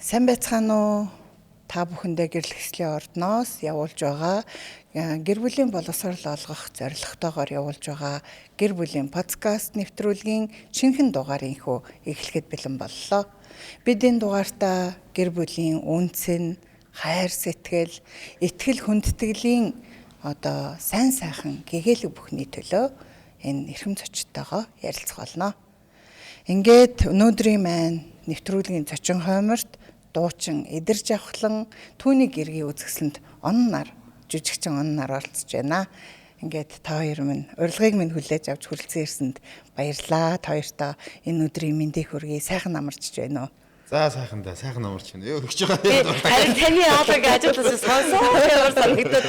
Сайн байцгаана уу? Та бүхэндээ гэрлэх хэслийн ордноос явуулж байгаа гэр бүлийн боловсрол олгох зорилготойгоор явуулж байгаа гэр бүлийн подкаст нэвтрүүлгийн шинэхэн дугаар инхүү эхлэхэд бэлэн боллоо. Бид энэ дугаартаа гэр бүлийн үнц нь, хайр сэтгэл, итгэл хүндэтгэлийн одоо сайн сайхан гэгээлэг бүхний төлөө энэ эрхэм зочдтойгоо ярилцах болно. Ингээд өнөөдрийн маань нэвтрүүлгийн зочин хойморт дуучин Эдэр Жавхлан түүний гэргийн үзэсгэлэнт онон нар жижигчин онон нар оролцож байна. Ингээд та хоёр минь урилгыг минь хүлээж авч хүрэлцэн ирсэнд баярлалаа. Та хоёртоо энэ өдрийн мэндийг хүргэе. Сайхан амарчж байна уу? За сайхан да, сайхан амарч байна. Йоо өгч байгаа. Харин таны хаалгыг ажигласан сонсоо ямар санагдаад.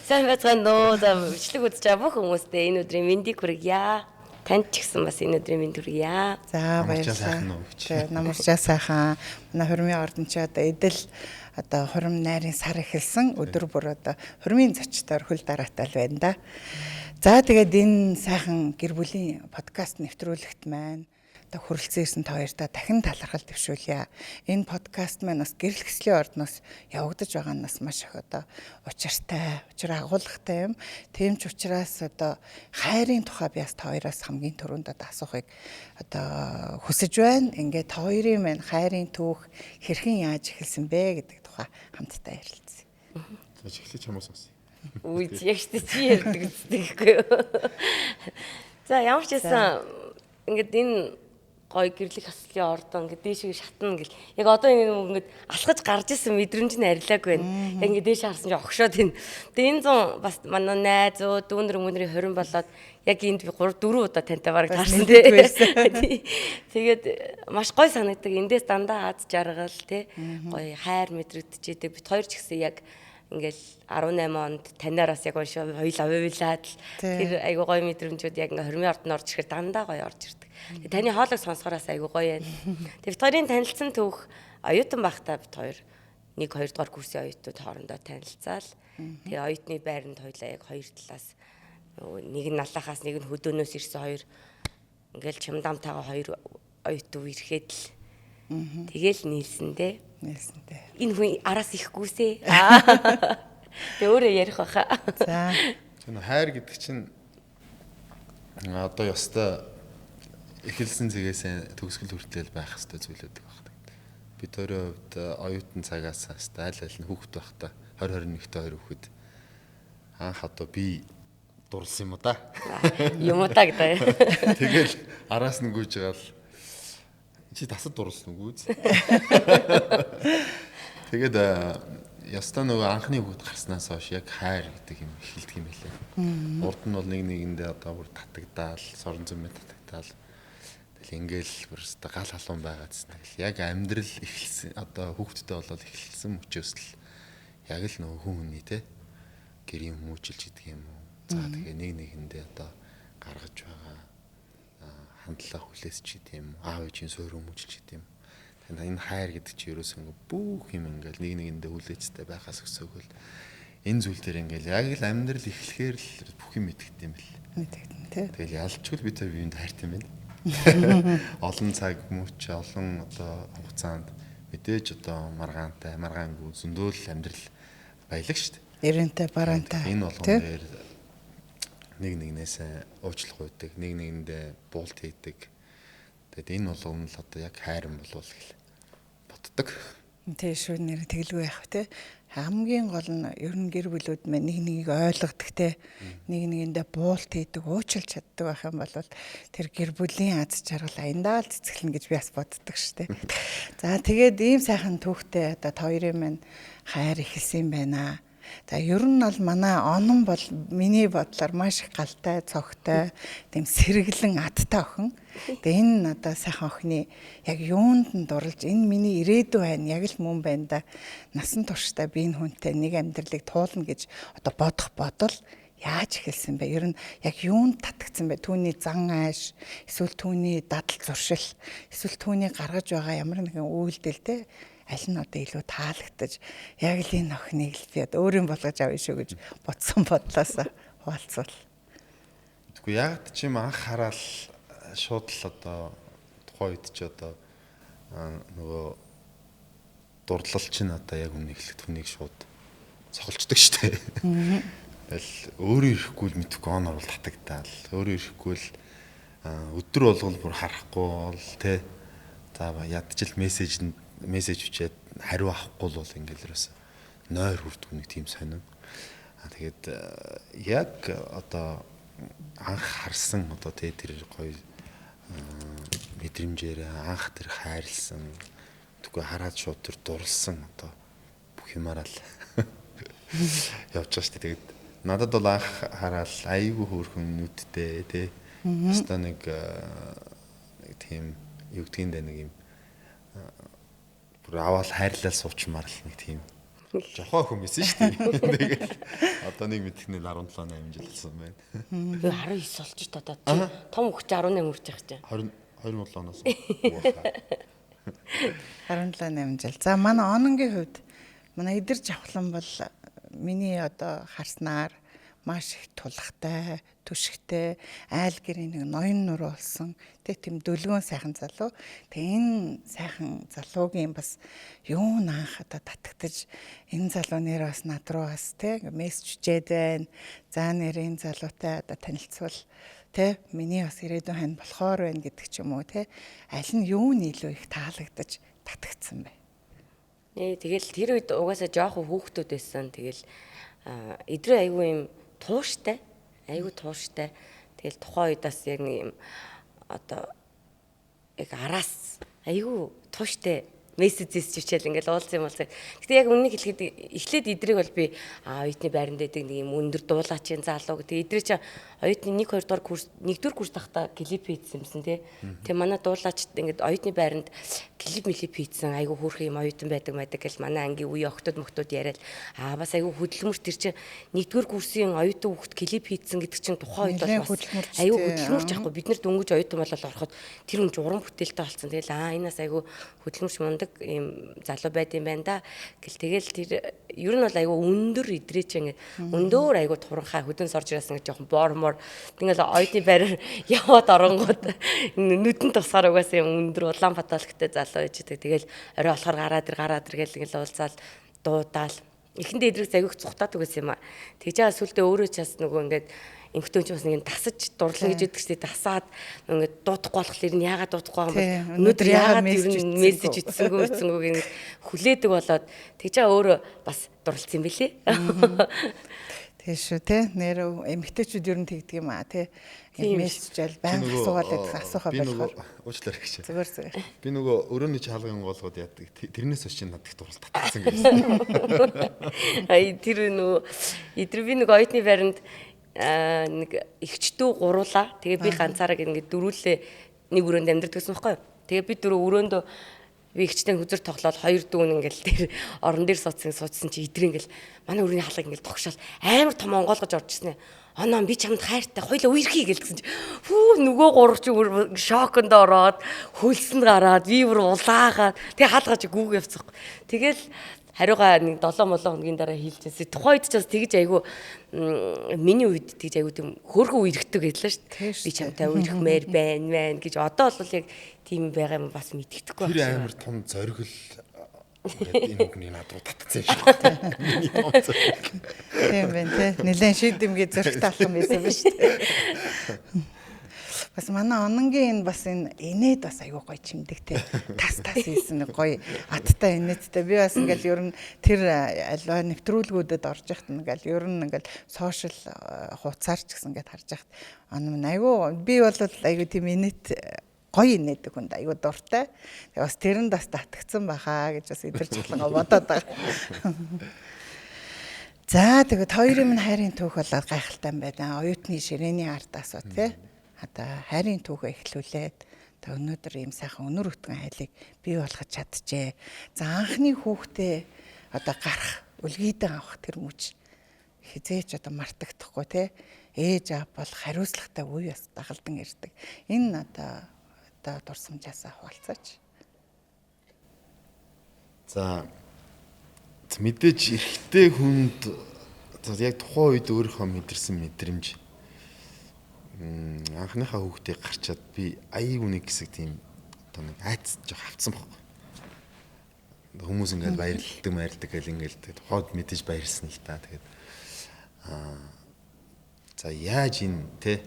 Сайн байцгаана уу? За бичлэг үзэж байгаа бүх хүмүүстээ энэ өдрийн мэндийг хүргье. Танд ч гэсэн бас энэ өдрийн мэнд хүргье. За баярлалаа. Намарчаа сайхан. Манай хурмын ордон чи одоо эдэл одоо хурим найрын сар эхэлсэн. Өдөр бүр одоо хурмын зочдоор хөл дараатай л байна да. За тэгээд энэ сайхан гэр бүлийн подкаст нэвтрүүлэгт маань одоо хүрэлцэн ирсэн та хоёртаа дахин талархал дэвшүүлье. Энэ подкаст маань бас гэрлэх хэслийн ордноос явагдаж байгаа нь бас маш их одоо учиртай, учир агуулгатай юм. Тийм ч учраас одоо хайрын тухай би бас та хоёроос хамгийн түрүүнд одоо асуухыг одоо хүсэж байна. Ингээд та хоёрын маань хайрын түүх хэрхэн яаж эхэлсэн бэ гэдэг тухай хамтдаа ярилцъя. За эхлэж чамаас сонсъё. Үгүй яг ч чи ярьдаг үстэй гэхгүй юу. За ямар ч байсан ингээд энэ гоё гэрлэх хаслын ордон ингээд дээшээ шатна гэл. Яг одоо энэ ингээд алхаж гарч исэн мэдрэмж нь арилаагүй байна. Яг ингээд дээшээ харсан чинь огшоод байна. Тэгээ энэ зун бас манай найзууд дүүнер мөнрийн 20 болоод яг энд би 3 4 удаа тантай бараг таарсан тий. Тэгээд маш гоё санагдаг. Эндээс дандаа аз жаргал тий. Гоё хайр мэдрэгдэж идэг. Бит хоёр ч гэсэн яг ингээл 18 онд танаар бас яг уншаа хоёул авиулаад л тэр айгуу гоё мэдрэмжүүд яг ингээ хормын ордон орж ирэхээр дандаа гоё орж ирдэг. Тэгээ таны хоолойг сонсохоороос айгуу гоё байна. Тэгээ бит хоёрын танилцсан түүх оюутан байхдаа бит хоёр 1 2 дугаар курсын оюутнууд хоорондоо танилцаал. Тэгээ оюутны байранд хоёлаа яг хоёр талаас нэг нь налахаас нэг нь хөдөөнөөс ирсэн хоёр ингээл чимдамтайгаа хоёр оюутан ирэхэд л тэгэл нийлсэн дээ. Нийлсэн дээ. Энэ хүн араас ихэхгүйсээ. Тэгээ өөрөө ярих байхаа. За. Тэр хайр гэдэг чинь одоо ёстой эхэлсэн цэгээсээ төгсгөл хүртэл байх ёстой зүйл байдаг байна. Бид хоёрын хувьд оюутан цагаас ёстой аль аль нь хүүхэд байхдаа 20 21-т хоёр хүүхэд анх одоо би дурлсан юм уу да. Юм уу та гэдэг. Тэгэл араас нь гүйж байгаа л чи тасад дурлсан үгүй. Тэгээд ёстой нөгөө анхны хүүхэд гарснаас хойш яг хайр гэдэг юм эхэлдэг юм байлээ. Урд нь бол нэг нэгэндээ одоо бүр татагдаал, сорон зөмөө татагдаал. Тэгэл ингээл бүр өстой гал халуун байгаадсэн. Тэгэл яг амьдрал эхэлсэн одоо хүүхэдтэй болоод эхэлсэн мөчөөс л яг л нөгөө хүн хүний те гэрийн хүмүүжилж гэдэг юм уу. За тэгээ нэг нэгэндээ одоо гаргаж байгаа хандлага хүлээс ч гэдэг юм уу, аав ээжийн суур хүмүүжилж гэдэг юм. Энэ хайр гэдэг чинь ерөөсөө ингээ бүх юм ингээл нэг нэгэндээ хүлээцтэй байхаас өсөөгөл энэ зүйл дээр ингээл яг л амьдрал эхлэхээр л бүх юм мэдэгдэх юм бэл. Мэдэгдэн тий. Тэгэл ялчгүй бид хоёр биеинд хайртай юм байна. Олон цаг мөч, олон одоо хугацаанд мэдээж одоо маргаантай, маргаангүй зөндөөл амьдрал баялаг шүү дээ. Эрентэй, бараантай. Энэ болгон дээр нэг нэгнээсээ уучлах үйдэг, нэг нэгэндээ буулт хийдэг. Тэгэд энэ болгон л одоо яг хайр юм болов гэл боддог. Тий шүү нэр тэгэлгүй яах вэ те. Хамгийн гол нь ер нь гэр бүлүүд маань нэг нэгийг ойлгодог те. Нэг нэгэндээ буулт хийдэг, уучлж чаддаг байх юм бол тэр гэр бүлийн аз жаргал аяндаа л цэцгэлнэ гэж би бас боддог шүү дээ. За тэгээд ийм сайхан түүхтэй одоо та хоёрын маань хайр эхэлсэн юм байна. За ер нь бол манай онон бол миний бодлоор маш их галтай, цогтой, тийм сэргэлэн адтай охин. Тэгээ энэ одоо сайхан охины яг юунд нь дурлж энэ миний ирээдүй байна, яг л мөн байна да. Насан туршдаа би энэ хүнтэй нэг амьдралыг туулна гэж одоо бодох бодол яаж эхэлсэн бэ? Ер нь яг юунд татагдсан бэ? Түүний зан ааш, эсвэл түүний дадал зуршил, эсвэл түүний гаргаж байгаа ямар нэгэн үйлдэл те аль нь одоо илүү таалагдаж яг л энэ охиныг л би одоо өөрийн болгож авъя шүү гэж бодсон бодлоос хуваалцвал. Тэгэхгүй яг ч юм анх хараал шууд л одоо тухайн үед чи одоо нөгөө Дурлал чинь одоо яг үнэ эхлэхэд хүнийг шууд цохолчдөг штэ. Тэгэл өөрөө ирэхгүй л мэдхгүй он орвол татагдаал. Өөрөө ирэхгүй л өдөр болгол бүр харахгүй бол тэ. За ядчил мессеж бичээд хариу авахгүй бол ингээл ерөөсө нойр хүрдэг нэг тийм сонин. Тэгээд яг одоо анх харсан одоо тэ тэр гоё мэдрэмжээр анх тэр хайрлсан тэггүй хараад шууд тэр дурлсан одоо бүх юмараа л явж байгаа шүү дээ. Тэгээд надад бол анх хараад айгүй хөөрхөн нүдтэй тий. Өстой нэг тийм юу гэдгийг дэ нэг юм бүр аваад хайрлал суучмаар л нэг тийм жохоо хүн байсан шүү дээ. Тэгээд одоо нэг мэдхний 17 8 жил болсон байна. Би 19 болж та одоо том хөвч 18 хүрч байгаа чинь. 20 оноос. 17 8 жил. За манай Ононгийн хувьд манай Идэр Жавхлан бол миний одоо харснаар маш их тулхтай, түшигтэй, айл гэрийн нэг ноён нуруу болсон. Тэг тийм дөлгөөн сайхан залуу. Тэг энэ сайхан залуугийн бас юу наах одоо татагдаж энэ залуу нэр бас над руу бас тэг мессеж бичээд байна. За нэр энэ залуутай одоо танилцвал тэ миний бас ирээдүйн хань болохоор байна гэдэг ч юм уу тэ аль нь юу нь илүү их таалагдаж татагдсан бэ? Тэгэл тэр үед угаасаа жоохон хүүхдүүд байсан. Тэгэл эдрээ айгүй юм тууштай, айгүй тууштай. Тэгэл тухайн үед бас яг нэг юм одоо яг араас айгүй тууштай мессежээс чичээл ингээл уулзсан юм бол. Гэтэ яг үннийг хэлэхэд эхлээд эдрийг бол би оюутны байранд байдаг нэг юм өндөр дуулаачийн залуу гэдэг. Эдрээ чи оюутны 1 2 дугаар курс 1 дугаар курс тахта клип хийсэн юмсан тий. Тэгээ манай дуулаач ингээд оюутны байранд клип мэлип хийсэн айгүй хөөрхөн юм оюутан байдаг байдаг гэл манай ангийн үе октод мөхтүүд яриад бас айгүй хөдөлмөрт тэр чи 1 дугаар курсын оюутан хүүхд клип хийсэн гэдэг чинь тухайн үед бол бас айгүй хөдөлмөрч яахгүй бид нар дөнгөж оюутан болол ороход тэр хүн уран бүтээлтэй болсон. Тэгэл энэ нас айгүй хөдөлмөрч мундаг ийм залуу байд юм байна да гэл тэгэл тэр ер нь бол айгүй өндөр идрээ чи ингээд өндөөр айгүй туранхай хөдөн сорж ирсэн гэж жоохон боор мор ингээл оюутны байраар яваад оронгууд нүдэн тусгаар угаасаа юм өндөр улаан патологтой залуу байж байгаа. Тэгэл орой болохоор гараад ир гэл ингээл уулзаал дуудаал эхэндээ идрэг загих цухтаад үгээс юм а. Тэгж байгаа сүлдээ өөрөө ч бас нөгөө ингээд эмхтэн ч бас нэг тасаж дурлна гэж яддаг шүү дээ. Тасаад ингээд дуудахгүй болохоор нь яагаад дуудахгүй юм бол өнөөдөр яагаад мессеж итсэнгүү ингээд хүлээдэг болоод тэгж байгаа өөрөө бас дурлцсан юм бэлээ. Тийм шүү те. Нэр эмхтэйчүүд ер нь тэгдэг юм а те. Мессеж аль баян асуугаал гэдэг асуухаа болохоор уучлаарай гэж. Зүгээр. Би нөгөө өрөөний чаалгын голгоод яадаг. Тэрнээс хойш чинь надад их дурлал татсан гэсэн. Ай тэр нөгөө эдэр би нэг оюутны байранд нэг эгчдүү гуруулаа. Тэгээ би ганцаараа ингээд дөрүүлээ нэг өрөөнд амьдардаг гэсэн байхгүй юу. Тэгээ би дөрөв өрөөндөө би эгчтэй хүзэр тоглоод хоёр дүүн ингээл тэр орон дээр суудсан чи идрээ ингээл манай өрөөний халаг ингээл тогшоол амар том онгоолгож орж ирсэн. Оноо би чамд хайртай хоёлаа үерхий гэлсэн чи хүү нөгөө гурав чи бүр шоконд ороод хөлсөн гараад би бүр улаагаад тэгээ хаалгаж гүүг явцсах. Тэгэл хариугаа нэг 7 хоногийн дараа хийлжсэн. Тухайн үед ч бас тэгж айгүй миний үед тэгж айгүй тийм хөөрхөн үерхдэг байлаа шүү дээ. Би чамтай үерхмээр байна гэж одоо бол яг тийм байгаа юм бас мэддэхгүй байна. Тэр амар том зоригл ингээд энэ үгний над руу татцсан юм шиг. Миний том зориг. Тийм байна те. Нилээн шийдэмгээ зоригтой алхам байсан ба шүү дээ. Бас манай Ононгийн энэ бас энэ инээд бас айгүй гоё чимдэг те. Тас хийсэн нэг гоё аттай инээдтэй. Би бас ингээл ер нь тэр альва нэвтрүүлгүүдэд орж яхад ингээл ер нь ингээл сошиал хуудасаар ч гэсэн ингээд харж яхад он айгүй би бол айгүй тийм инээд гоё инээдэг хүнд айгүй дуртай. Тэгээ бас тэрэнд бас татгцсан байхаа гэж бас идэрч чалгаа бодоод байгаа. За тэгээд хоёрын минь хайрын түүх болоод гайхалтай юм байна. Оюутны ширээний ардаас ба тий. Одоо хайрын түүхээ эхлүүлээд одоо өнөөдөр ийм сайхан өнөр өтгөн хайлыг бий болгож чаджээ. За анхны хүүхдээ одоо гарах, өлгийдэн авах тэр мөч хизээч одоо мартагдахгүй тий. Ээж аав бол хариуцлагатай үе бас дагалдан ирдэг. Энэ одоо дурсамжаасаа хуваалцаач. За мэдээж эрэгтэй хүнд яг тухайн үед өөрийнхөө мэдэрсэн мэдрэмж анхныхаа хүүхдийг гарчаад би аяг үнийг хэсэг тийм одоо нэг айц жоох авцсан байхгүй. Хүмүүс ингээд баярлалдаг, баярлдаг гэл ингээд тухайд мэдээж баярлсан л та. Тэгээд за яаж энэ те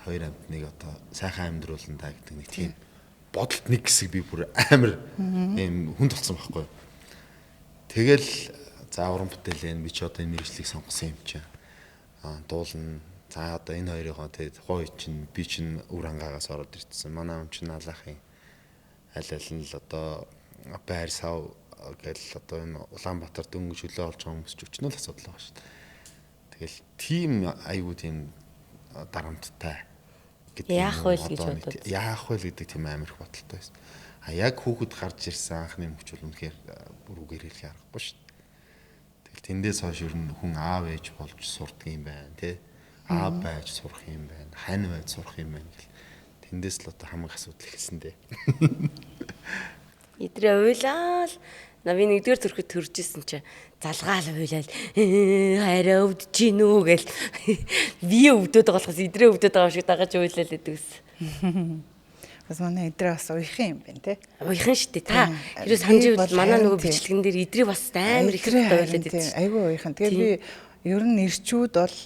хоёр амьтныг одоо сайхан амьдруулна та гэдэг нэг тийм бодолт нэг хэсэг би бүр амар ийм хүнд болсон байхгүй. Тэгэл за уран бүтээл энэ би ч одоо энэ мэргэжлийг сонгосон юм чинь. Дуулна. За одоо энэ хоёрыгоо те тухайн үе чинь би чинь үр ангаагаас ороод ирсэн. Манай хүн чинь алаахын аль аль нь л одоо байр сав гэл одоо энэ Улаанбаатар дөнгөж хөлөө олж байгаа хүмүүс ч өчнөө л асуудал байгаа шүү дээ. Тэгэл тийм айгуу тийм дарамттай гэдэг яах вэ гэж бодод. Яах вэ гэдэг тийм амар их бодолтой байсан. А яг хүүхэд гарч ирсэн анхны мөч бол үнэхээр бүр үгээр хэлэх аргагүй шүү дээ. Тэгэл тэндээс хойш ер нь хүн аав ээж болж сурдаг юм байна тий. Аав байж сурах юм байна, хань байж сурах юм байна гэл. Тэндээс л одоо хамаг асуудал эхэлсэн дээ. Идрээ уйлаал. Би нэгдүгээр төрөхөд төрж исэн чи залгаал уйлаал. Хайраа өвдөж гин үү гэл. Би өвдөд байгаа болохоос идрээ өвдөд байгаа шиг дагаж уйлаал гэдэг ус. Бас манай идрээ бас уяхан юм байна те. Уяхан шүү дээ. Та хэрвээ санаж байвал манай нөгөө бичлэгэн дээр идрээ бас амар их уйлаад байсан. Айгүй уяхан. Тэгээ би ер нь ирчүүд бол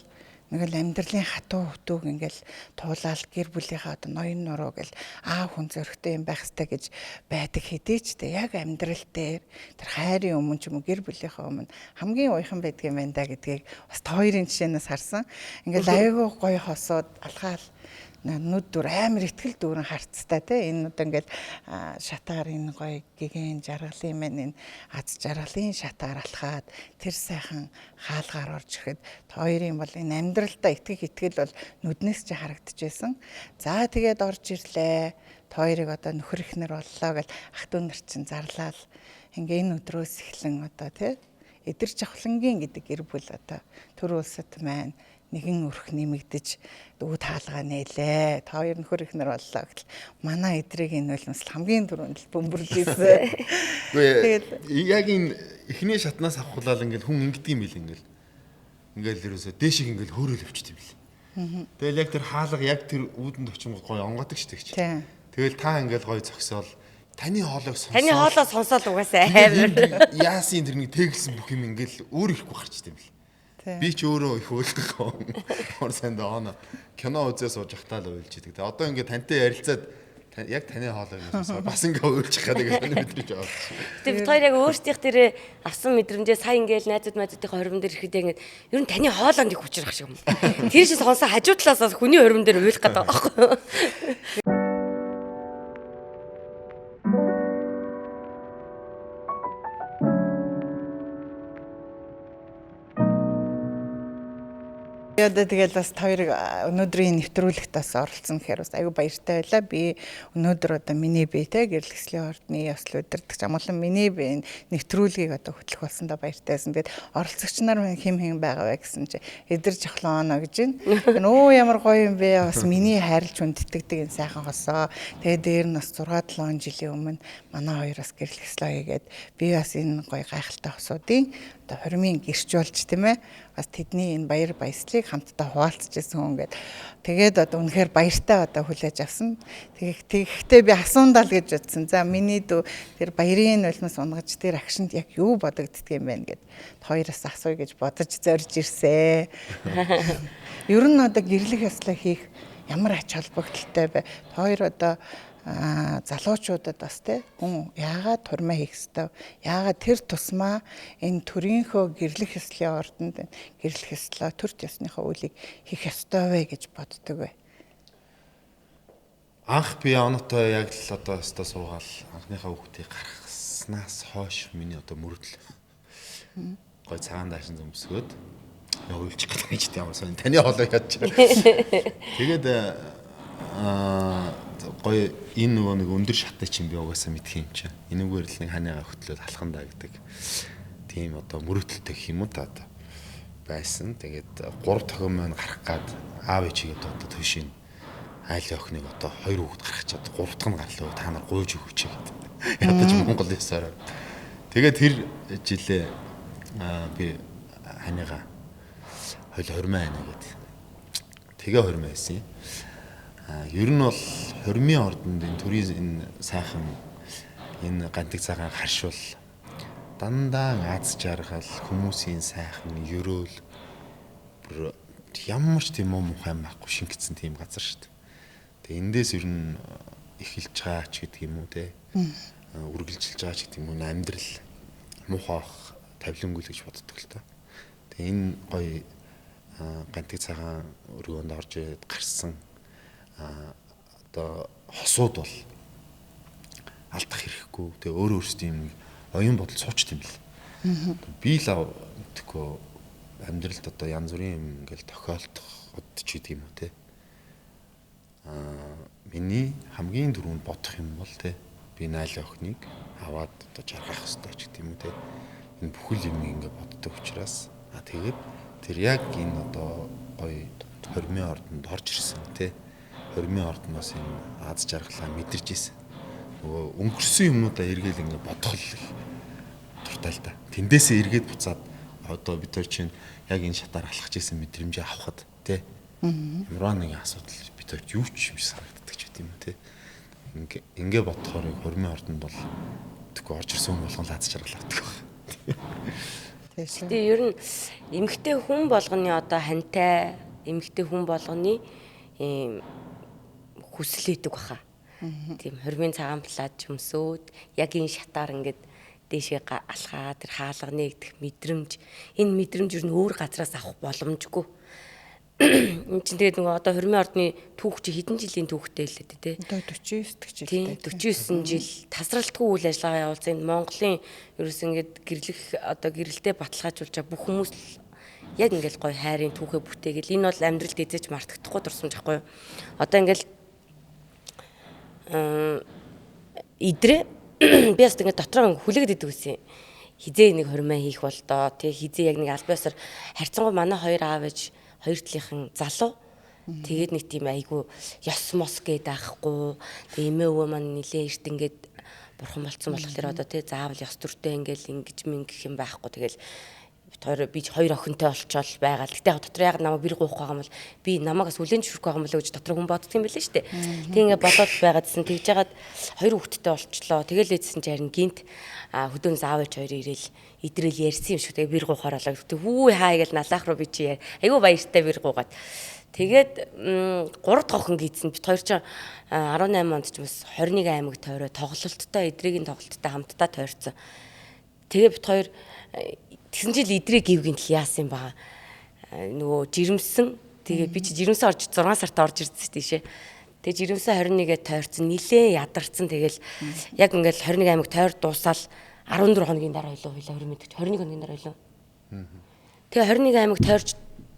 нэг л амьдралын хатуу хөтөөг ингээл туулаал гэр бүлийнхаа одоо ноён нуруу гэл аав хүн зөрөгтэй юм байх хэрэгтэй гэж байдаг хэдий ч те яг амьдрал дээр тэр хайрын өмнө ч юм уу гэр бүлийнхаа өмнө хамгийн уяхан байдаг юм байна да гэдгийг бас та хоёрын жишээнээс харсан. Ингээл айгүй гоё хосоод алхаал нүд дүр амар ихтгэл дүүрэн харцтай те энэ одоо ингээл шатаар энэ гоё гигэн жаргалын маань энэ аз жаргалын шатаар алхаад тэр сайхан хаалгаар орж ирэхэд хоёрын бол энэ амьдралдаа итгэх итгэл бол нүднээс чи харагдчихсэн. За тэгээд орж ирлээ. Хоёрыг одоо нөхөр ихнэр боллоо гэл ах дүү нар чинь зарлаал. Ингээ энэ өдрөөс эхлэн одоо те эдэр жавхлангийн гэдэг гэр бүл одоо төр улсад маань нэгэн өрх нэмэгдэж үүд хаалгаа нээлээ. Та хоёр нөхөр ихнэр боллоо гэтэл манай эдрийг энэ бол хамгийн түрүүнд л бөмбөрлөсөн. Тэгэл яг энэ эхний шатнаас авахлал ингээл хүн ингэдэг юм бил ингээл. Ингээл ерөөсөө дээшиг ингээл хөөрөөл өвчт юм бил. Тэгэл яг тэр хаалга яг тэр үүдэнд очингууд гоё онгодог шүү дээ. Тэгэл та ингээл гоё зогсоол таны хоолойг сонсоод таны хоолой сонсоод угаасаа амар яасын тэр нэг тэгэлсэн бүх юм ингээл өөр ирэхгүй гарчт юм бил. Би ч өөрөө их уйлахгүй. Ор санд оноо кино үзээ сууж ахтаа л уйлж идэг. Тэгээ одоо ингээд тантай ярилцаад яг таны хоолойг сонсоод бас ингээд уйлчих гэдэг нь мэдрэж байгаа. Тэгээ бид хоёр яг өөрсдийнх дээр авсан мэдрэмжээ сая ингээд найзууд майзуудынхаа хорим дээр ирэхэд яг ингээд ер нь таны хоолойнд их учрах шиг юм. Тэр шиг сонсоо хажуу талаас хүний хорим дээр уйлах гэдэг байгаа байхгүй. Одоо тэгэл бас хоёрыг өнөөдрийн нэвтрүүлэгт бас оролцсон гэхээр бас аюу баяртай байлаа. Би өнөөдөр одоо миний бие те гэрлэхслийн ордны ёслол удирдагч амгалан миний бие нэвтрүүлгийг одоо хөтлөх болсондоо баяртай байсан. Тэгээд оролцогч нар хэм хэм байгаа вэ гэсэн чи эдэр жохлооно гэж байна. Өө ямар гоё юм бэ? Бас миний хайрлж хүндэтгэдэг энэ сайхан хосоо. Тэгээд дээр нь бас 6 7 жилийн өмнө манай хоёр бас гэрлэхслээ хийгээд би бас энэ гоё гайхалтай хосуудын одоо хормын гэрч болж тийм ээ бас тэдний энэ баяр баясгалыг хамтдаа хуваалцж байсан хүн ингээд тэгээд одоо үнэхээр баяртай одоо хүлээж авсан. Тэгэхдээ би асуундаа л гэж бодсон. За миний дүү тэр баярын нулимс унгаж тэр агшинд яг юу бодогддөг юм бэ гэд хоёроос асууя гэж бодож зорж ирсэ. Ер нь одоо гэрлэх ёслоо хийх ямар ач холбогдолтой бэ? Хоёр одоо залуучуудад бас те хүн яагаад турмаа хийх ёстой, яагаад тэр тусмаа энэ төрийнхөө гэрлэх ёслолын ордонд гэрлэх ёслоо төрт ёсныхоо үйлийг хийх ёстой вэ гэж боддог вэ? Анх би оноотой яг л одоо ёстой суугаал анхныхаа хүүхдийг гаргаснаас хойш миний одоо мөрөдөл гой цагаан даашин зөмсгөөд уйлчих гэдэг гэж ямар сонь таны хоолой ядч. Тэгээд гоё энэ нөгөө нэг өндөр шаттай чинь би угаасаа мэдх юм чинь. Энүүгээр л нэг ханыгаа хөтлөөд алхандаа гэдэг тийм одоо мөрөөдөлтэй гэх юм уу та одоо байсан. Тэгээд 3 тохион маань гарах гад аав ээжигээд одоо төшийн айл охиныг одоо 2 хүүхэд гаргах чад 3 дахь нь гарлаа та нар гуйж өгөөч гэдэг. Ядаж Монгол ёсоор. Тэгээд тэр жилээ би ханыгаа хойл хормоо айна гэдэг. Тэгээ хормоо байсан юм. Ер нь бол хормын ордонд энэ төрийн энэ сайхан энэ гантик цагаан харшуул Дандаа аз жаргал, хүмүүсийн сайхан ерөөл бүр ямар ч тийм муу мухай байхгүй шингэцэн тийм газар шүү дээ. Тэгээ эндээс ер нь эхэлж байгаа ч гэдэг юм уу те. Үргэлжилж байгаа ч гэдэг юм уу амьдрал муухай ах тавилангүй л гэж боддог л та. Тэгээ энэ гоё гантыг цагаан өргөөнд орж ирээд гарсан одоо хосууд бол алдах хэрэггүй. Тэгээ өөрөө өөрсдийн юм оюун бодол суучт юм бэл. Би л мэдхгүй амьдралд одоо янз бүрийн юм ингээл тохиолдох ч гэдэг юм уу те. Миний хамгийн түрүүнд бодох юм бол те би найл охиныг аваад одоо жаргах ёстой ч гэдэг юм уу те. Энэ бүхэл юм ингээ боддог учраас тэгээд тэр яг энэ одоо гоё хормын ордонд орж ирсэн те. Хормын ордноос энэ аз жаргалаа мэдэрч ирсэн. Нөгөө өнгөрсөн юмнуудаа эргээл ингээ бодох л дуртай л да. Тэндээсээ эргээд буцаад одоо бид нар чинь яг энэ шатаар алхаж исэн мэдрэмжээ авахад те. Ямар нэгэн асуудал бид хоёр юу ч юм шиг санагддаг ч гэдэм юм те. Ингээ бодохоор хормын ордонд бол тэгэхгүй орж ирсэн хүн болгон л аз жаргал авдаг байх. Тэгээ ер нь эмэгтэй хүн болгоны одоо хантай эмэгтэй хүн болгоны ийм хүсэл өгдөг баха. Тийм хормын цагаан плаж өмсөөд яг энэ шатаар ингээд дээшээ алхаа тэр хаалга нэгдэх мэдрэмж энэ мэдрэмж ер нь өөр газраас авах боломжгүй. Энд чинь тэгээд нөгөө одоо хормын ордны түүх чи хэдэн жилийн түүхтэй л дээ тий. Одоо 49 дэх жилтэй. 49 жил тасралтгүй үйл ажиллагаа явуулсан. Энэ Монголын ерөөс ингээд гэрлэх одоо гэрэлтэй баталгаажуулж байгаа бүх хүмүүс яг ингээд гоё хайрын түүхээ бүтээгээл энэ бол амьдралд эзэж мартагдахгүй дурсамж байхгүй юу. Одоо ингээд идрээ би бас ингээд дотроо хүлээгээд идэг гэсэн. Хизээ нэг хормой хийх бол доо тий хизээ яг нэг аль биесээр харьцангуй манай хоёр аав ээж хоёр талынхан залуу. Тэгээд нэг тийм айгүй ёс мос гээд аахгүй. Тэг эмээ өвөө маань нилээ эрт ингээд бурхан болцсон болохоор одоо тий заавал ёс төртэй ингээл ингэж мингэх юм байхгүй. Тэгэл бит хоёр би хоёр охинтой болчоол байгаа л. Гэтэ яг дотор яг намайг бэр гуух байгаа юм бол би намайг бас хүлэн зөвшөөрөх байгаа юм болоо гэж дотор хүн боддог юм билээ шүү дээ. Тэг ингээ бодоод байгаадсэн. Тэгж жагаад хоёр хүүхэдтэй болчлоо. Тэгэл ээжсэн чи харин гинт хөдөөн заав ээж хоёр ирээл идрэл ярьсан юм шиг. Тэгээ бэр гуухаар болоо. Тэг хүү хаа гэж налаах руу би чи айгүй баяртай бэр гуугаад. Тэгээд 3 дахь охин гийцэн бит хоёр чинь 18 онд ч бас 21 аймаг тойроо тоглолттой эдрийн тоглолттой хамтдаа тойрцсон. Тэгээ бит хоёр тэгсэн жил идрээ гівгэн тал яасан юм баа. Нөгөө жирэмсэн. Тэгээ би чи жирэмсэн орж 6 сард орж ирсэн тийшээ. Тэгээ жирэмсэн 21-ээ тойрцсон. Нилээ ядарсан. Тэгэл яг ингээл 21 аймаг тойр дуусаал 14 хоногийн дараа ойлоо хоёлаа 20 мэдэж 21 хоногийн дараа ойлоо. Тэгээ 21 аймаг тойрч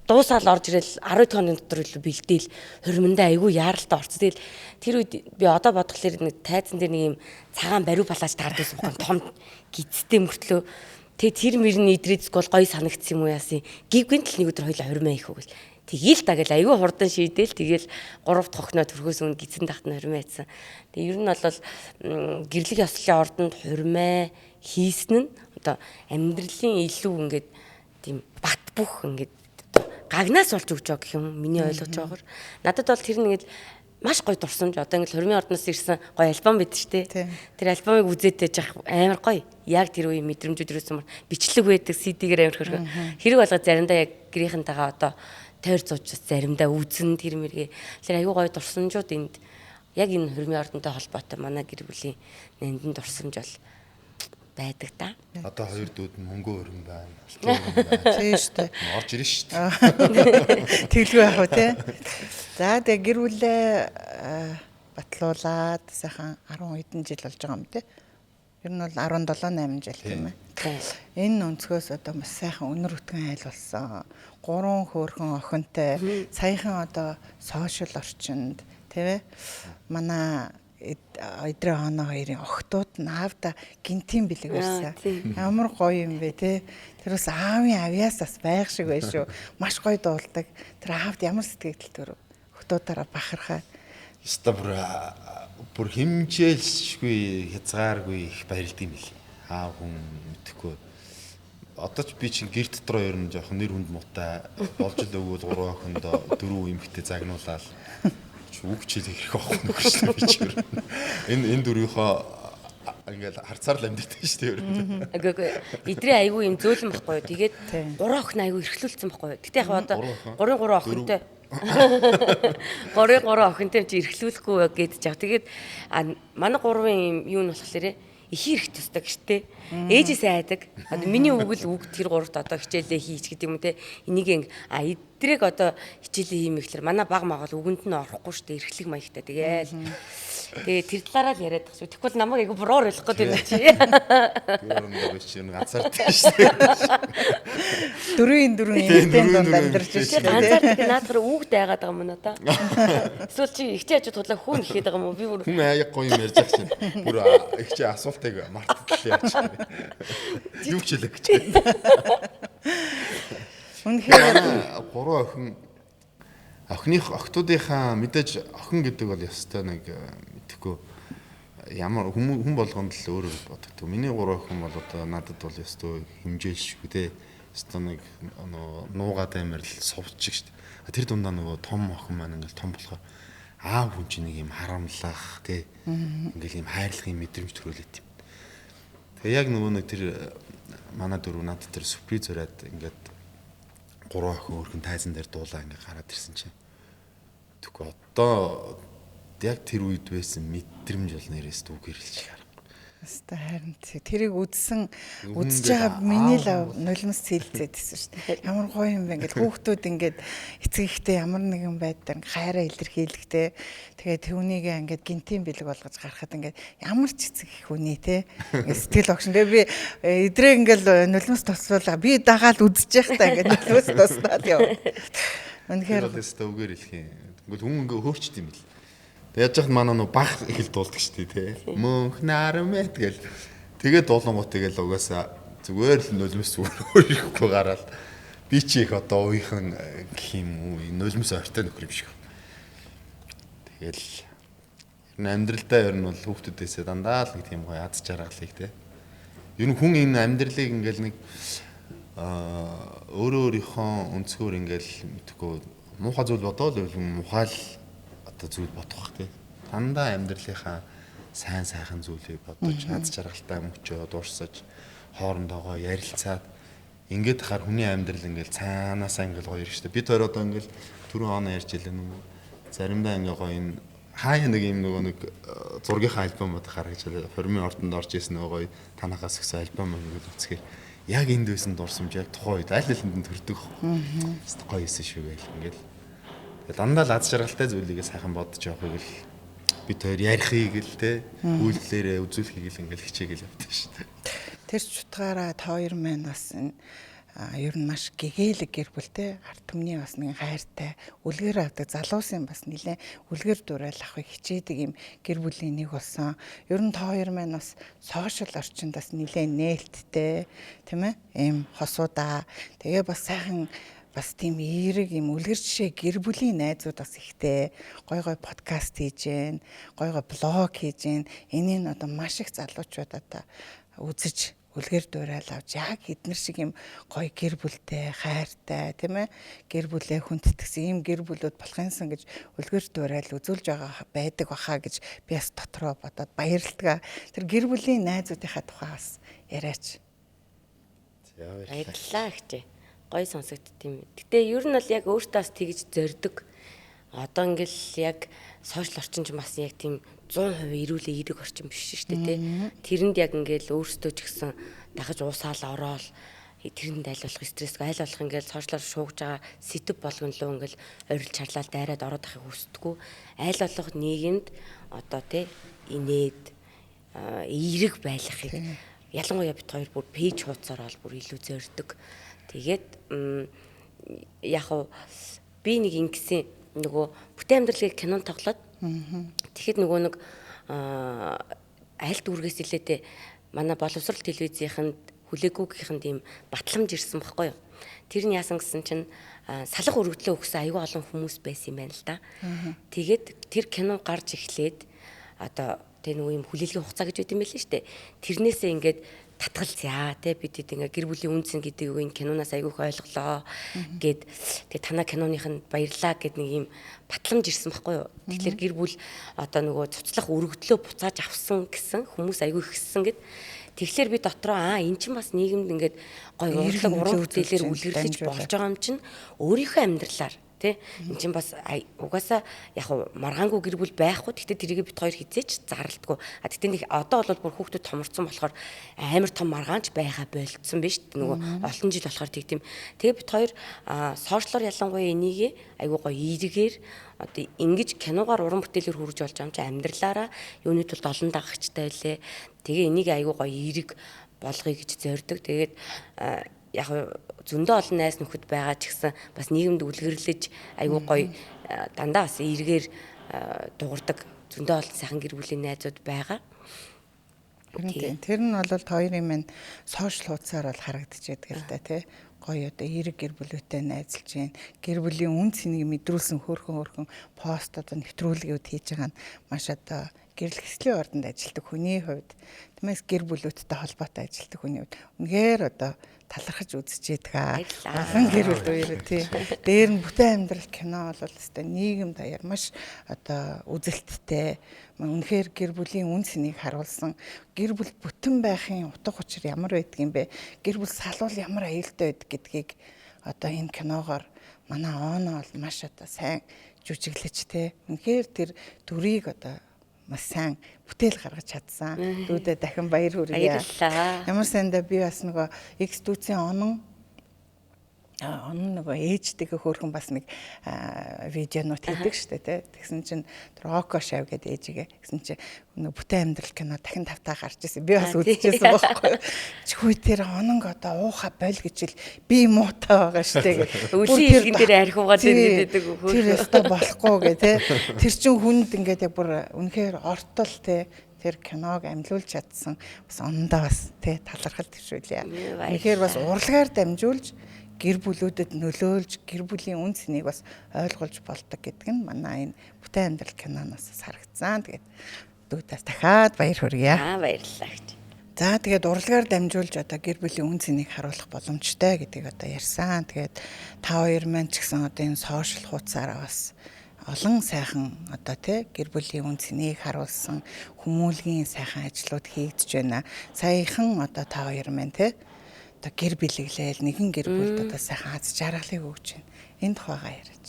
дуусаал орж ирэл 12 хоногийн дотор илүү бэлдээл хормондоо айгүй яаралтай орц. Тэгэл тэр үед би одоо бодглохлоор нэг тайзан дээр нэг юм цагаан бариу палаж таардаг байсан том гизтэй мөртлөө. Тэгээ тэр мөрний идрээдсгүй бол гоё санагдсан юм уу яасан. Гівгэн тал нэг өдөр хоёлаа хормоо их үгэл. Тэгээл та гэл айгүй хурдан шийдээл тэгэл 3 дахь охиноо төрхөөс өмнө гизэн дахт нь хормоо айцсан. Тэгээ ер нь бол гэрлэг ёслолын ордонд хормоо хийсэн нь одоо амьдралын илүү ингээд тийм бат бөх ингээд гагнаас болж өгч байгаа гэх юм миний ойлгож байгаагаар. Надад бол тэр нэг маш гоё дурсамж. Одоо ингээд хормын ордноос ирсэн гоё альбом байд штэ. Тэр альбомыг үзээд байж амар гоё. Яг тэр үеийн мэдрэмжүүд ирсэн бичлэг байдаг CD-гээр амар хөрхөн. Хэрэг болгоо заримдаа яг гэрийнхэнтэйгээ одоо тойр зууж заримдаа үзэн тэр мэргээ. Тэр айгүй гоё дурсамжууд энд яг энэ хормын ордонтой холбоотой манай гэр бүлийн нандин дурсамж бол байдаг та. Одоо хоёр дүүд нь мөнгө өрн байна. Алтан өрн байна. Тийм шүү дээ. Орж ирнэ шүү дээ. Тэглгүй яах вэ те. За тэгээ гэр бүлээ батлуулаад сайхан 10 хэдэн жил болж байгаа юм те. Ер нь бол 17 8 жил тийм ээ. Энэ өнцгөөс одоо маш сайхан өнөр өтгөн айл болсон. 3 хөөрхөн охинтой саяхан одоо сошиал орчинд тийм ээ. Манай эдрээ хоноо хоёрын охтууд нь аавда гинтийн бэлэг барьсан. Ямар гоё юм бэ те. Тэр бас аавын авьяас бас байх шиг байна шүү. Маш гоё дуулдаг. Тэр аавд ямар сэтгэл төрөв? Охтуудаараа бахархаа. Ёстой бүр хэмжээлшгүй хязгааргүй их баярлд юм бэл. Аав хүн мэдэхгүй. Одоо ч би чинь гэр дотроо ер нь жоохон нэр хүнд муутай болж л өгвөл 3 охиндоо 4 эмэгтэй загнуулаад үг чилэх хэрэг авах нөхөрчлөө би чи. Энэ дөрвийнхөө ингээл харцаар л амьддаг шүү дээ ер нь. Үгүй эдрээ айгүй юм зөөлөн байхгүй юу. Тэгээд 3 охин айгүй эрхлүүлсэн байхгүй юу. Гэтэ яг одоо 3 3 охинтой 3 3 охинтой чи эрхлүүлэхгүй гэдэж яг. Тэгээд манай гурвын юм юу нь болохоор их эрх тусдаг штэ. Ээжээсээ айдаг. Одоо миний үг л үг тэр гуравт одоо хичээлээ хийч гэдэг юм те. Энийг а эдрийг одоо хичээлээ хийм гэхлээр манай баг магаал үгэнд нь орохгүй штэ. Эрхлэг маягтай. Тэгээл. Тэгээ тэр талаараа л яриад байгаа шүү. Тэгвэл намайг айгу буруур ойлгох гээд байна чи. Тэр би чи ганцаардсан штэ. Дөрвийн дөрвөн эмэгтэй дунд амьдарч шүү. Ганцаардаг наадахаар үг дайгаад байгаа юм надаа. Эсвэл чи ихчээ хажуу тулаа хүн ихэд байгаа юм уу? Би бүр хүн аяг гоё юм ярьж байгаа чинь. Бүр ихчээ асуултыг марттлаа яач. Юу ч хэлээ гэж. Үнэхээр гурван охин охиных охтуудынхаа мэдээж охин гэдэг бол ёстой нэг мэдэхгүй ямар хүн болгонд л өөр өөр боддог. Миний гурван охин бол одоо надад бол ёстой хэмжээлшгүй те. Ёстой нэг нуугаад амир л сувчих шүү дээ. Тэр дундаа нөгөө том охин маань ингээл том болохоор аав хүн чинь нэг юм харамлах те. Ингээл юм хайрлахын мэдрэмж төрүүлээд юм. Тэгээ яг нөгөө нэг тэр манай дөрөв надад тэр сюрприз өрөөд ингээд гурван охин өөрхөн тайзан дээр дуулаа ингээд гараад ирсэн чинь. Тэгэхгүй одоо яг тэр үед байсан мэдрэмж бол нэрээс дүүгэрэлж харахгүй. Хаста харин тэрийг үзсэн үзэж байгаа миний л нулимс цэлцээд байсан шүү дээ. Ямар гоё юм бэ ингээд хүүхдүүд ингээд эцэг ихтэй ямар нэгэн байдлаар хайраа илэрхийлэхтэй. Тэгээд түүнийг ингээд гинтийн бэлэг болгож гаргахад ингээд ямар ч эцэг их хүний те ингээд сэтгэл огшин. Тэгээд би эдрээ ингээд нулимс тослуулаа. Би дагаал үзэж байхдаа ингээд нулимс тослоод яв. Үнэхээр л өстө үгээр хэлэх юм. Тэгвэл хүн ингээ хөөрчд юм бэл. Яаж яхад манай нөө баг ихэл дуулдаг шүү дээ тий. Мөнх нармэ тэгэл тэгээд дуулангууд тэгэл угаасаа зүгээр л нулимс зүгээр өөр ихгүй гараал би чи их одоо уйхан гэх юм уу нулимс ойртой нөхөр юм шиг. Тэгэл ер нь амьдралдаа ер нь бол хүүхдүүдээсээ дандаа л нэг тийм гоё аз жаргалыг тий. Ер нь хүн энэ амьдралыг ингээл нэг өөрөө өөрийнхөө өнцгөр ингээл мэдхгүй муухай зүйл бодоол муухай л одоо зүйл бодох бах тий. Дандаа амьдралынхаа сайн сайхан зүйлийг бодож, аз жаргалтай мөчөө дурсаж, хоорондоогоо ярилцаад ингээд хахаар хүний амьдрал ингээл цаанаасаа ингээл гоё ирж штэ. Бид хоёр одоо ингээл түрүүн оноо ярьж илээ нүг. Заримдаа ингээ гоё энэ хаяа нэг юм нөгөө нэг зургийнхаа альбомууд гаргаж илээ. Хормын ордонд орж исэн нөгөө гоё танахаас өгсөн альбом ингээд үзэхээр яг энд байсан дурсамж яг тухайн үед аль алинд нь төрдөг. Гоё исэн шүү гээл ингээл. Дандаа л аз жаргалтай зүйлийг сайхан бодож явахыг л бид хоёр ярихыг л те үйлдэлээрээ үзүүлэхийг л ингээл хичээгээл явдаг шүү дээ. Тэр ч утгаараа та хоёр маань бас энэ ер нь маш гэгээлэг гэр бүлтэй ард түмний бас нэгэн хайртай үлгэр авдаг залуусын бас нэлээ үлгэр дуурайл авахыг хичээдэг юм гэр бүлийн нэг болсон. Ер нь та хоёр маань бас сошиал орчинд бас нэлээ нээлттэй тийм ийм хосуудаа. Тэгээ бас сайхан бас тийм эерэг юм үлгэр жишээ гэр бүлийн найзууд бас ихтэй гой гой подкаст хийж гэн, гой гой блог хийж гэн. Энийг нь одоо маш их залуучууд одоо үзэж үлгэр дуурайл авч яг эднэр шиг юм гоё гэр бүлтэй, хайртай тийм гэр бүлээ хүндэтгэсэн ийм гэр бүлүүд болох юмсан гэж үлгэр дуурайл үзүүлж байгаа байдаг баха гэж би бас дотроо бодоод баярлалаа. Тэр гэр бүлийн найзуудынхаа тухай бас яриач. За баярлалаа ихчээ. Гоё сонсогдд юм. Гэтэ ер нь бол яг өөртөө бас тэгж зорддог. Одоо ингээл яг сошиал орчин ч бас яг тийм 100% эрүүлээ эерэг орчин биш шүү дээ тий. Тэрэнд яг ингээл өөртөө ч гэсэн дагаж уусаал ороод тэрэнд аль болох стрессгүй аль болох ингээл сошиалаар шуугж байгаа сэтэв болгон лөө ингээл орилж чарлал дайраад ороод ахыг хүсдэггүй. Аль болох нийгэмд одоо тий инээд эерэг байлгахыг ялангуяа бит хоёр бүр пэйж хуудасаар бол бүр илүү зорддог. Тэгээд яг уу би нэг ингэсэн нөгөө бүтэн амьдралыг кинон тоглоод тэгэхэд нөгөө нэг аль дүүргээс илээдээ манай боловсрол телевизийнхэнд хүлээгүйгийнхэнд ийм батламж ирсэн баггүй юу. Тэр нь яасан гэсэн чинь салах өргөдлөө өгсөн аюул олон хүмүүс байсан юм байна л да. Тэгээд тэр кино гарч эхлээд одоо тэ нөгөө юм хүлээлгийн хугацаа гэж байт юм байл нь штэ. Тэрнээсээ ингээд татгалзъя те бид хэд ингээ гэр бүлийн үнцэн гэдэг үг энэ киноноос айгүйх ойлголоо гэд тэгээ танаа киноных нь баярлаа гэд нэг юм батламж ирсэн байхгүй юу. Тэгэхээр гэр бүл одоо нөгөө цуцлах өргөдлөө буцааж авсан гэсэн хүмүүс айгүй ихссэн гэд. Тэгэхээр би дотроо эн чинь бас нийгэмд ингээд гоё урлаг уран бүтээлээр үлгэрлэж болж байгаа юм чинь өөрийнхөө амьдралаар тий эн чинь бас угаасаа яг маргаангүй гэр бүл байхгүй. Гэхдээ тэрийг бит хоёр хизээч зарлдаггүй. А тэгтээ нэг одоо бол бүр хүүхдүүд томорцсон болохоор амар том маргаанч байха болцсон биш нөгөө олон жил болохоор тэг тийм. Тэгээ бит хоёр сошиалор ялангуяа энийг айгуу гоё ийрэгээр одоо ингэж киногаар уран бүтээлээр хүрж болж байгаа юм чи амьдралаараа юуны тулд олон дагагчтай байлээ. Тэгээ энийг айгуу гоё эерэг болгоё гэж зорддог. Тэгээд яг зөндөө олон найз нөхөд байгаа ч гэсэн бас нийгэмд үлгэрлэж айгуу гоё дандаа бас эргээр дуурдаг зөндөө олон сайхан гэр бүлийн найзууд байгаа. Тэр нь бол хоёрын минь сошиал хуудасаар бол харагдчихэдэг л да тий. Гоё одоо эерэг гэр бүлүүтэй найзалж гин. Гэр бүлийн үн цэнийг мэдрүүлсэн хөөрхөн пост одоо нэвтрүүлгүүд хийж байгаа нь маш одоо гэрлэх хэслийн ордонд ажилладаг хүний хувьд тиймээс гэр бүлүүдтэй холбоотой ажилладаг хүний хувьд үнэхээр одоо талархаж үзэж яадаг. Олон гэр бүл үеэр тий. Дээр нь бүтэн амьдрал кино бол өстой нийгэм даяар маш одоо үзэлттэй. Үнэхээр гэр бүлийн үн цэнийг харуулсан. Гэр бүл бүтэн байхын утга учир ямар байдаг юм бэ? Гэр бүл салвал ямар аюултай байдаг гэдгийг одоо энэ киногоор манай Оно бол маш одоо сайн жүжиглэж тий. Үнэхээр тэр дүрийг одоо маш сайн бүтээл гаргаж чадсан. Дүүдээ дахин баяр хүргье. Баярлалаа. Ямар сайндаа би бас нөгөө X дүүцийн онон нөгөө ээжтэйгээ хөөрхөн бас нэг видеонууд хийдэг штэ тий. Тэгсэн чинь тэр Око шав гэдэг ээжигээ тэгсэн чинь нөгөө бүтэн амьдрал кино дахин тавтаа гарч ирсэн. Би бас үзчихсэн байхгүй юу. Чихгүй тэр ононг одоо ууха боль гэж л би муутай байгаа штэ гэх. Үлийн иргэн дээр архиугаад байдаг хөө. Тэр өстой болохгүй гэ тий. Тэр чин хүнд ингээд яг бүр үнэхээр ортол тий тэр киног амьлуулж чадсан бас онондоо бас тий талархал төвшүүлье. Үнэхээр бас урлагаар дамжуулж гэр бүлүүдэд нөлөөлж гэр бүлийн үн цэнийг бас ойлгуулж болдог гэдэг нь манай энэ бүтэн амьдрал киноноос харагдсан. Тэгээд дүүдээс дахиад баяр хүргье. Баярлалаа гэж. За тэгээд урлагаар дамжуулж одоо гэр бүлийн үн цэнийг харуулах боломжтой гэдгийг одоо ярьсан. Тэгээд та хоёр маань ч гэсэн одоо энэ сошиал хуудасаараа бас олон сайхан одоо тий гэр бүлийн үн цэнийг харуулсан хүмүүлгийн сайхан ажлууд хийгдэж байна. Саяхан одоо та хоёр маань тий одоо гэр бэлэглээл нэгэн гэр бүлд одоо сайхан аз жаргалыг өгч байна. Энэ тухайгаа яриач.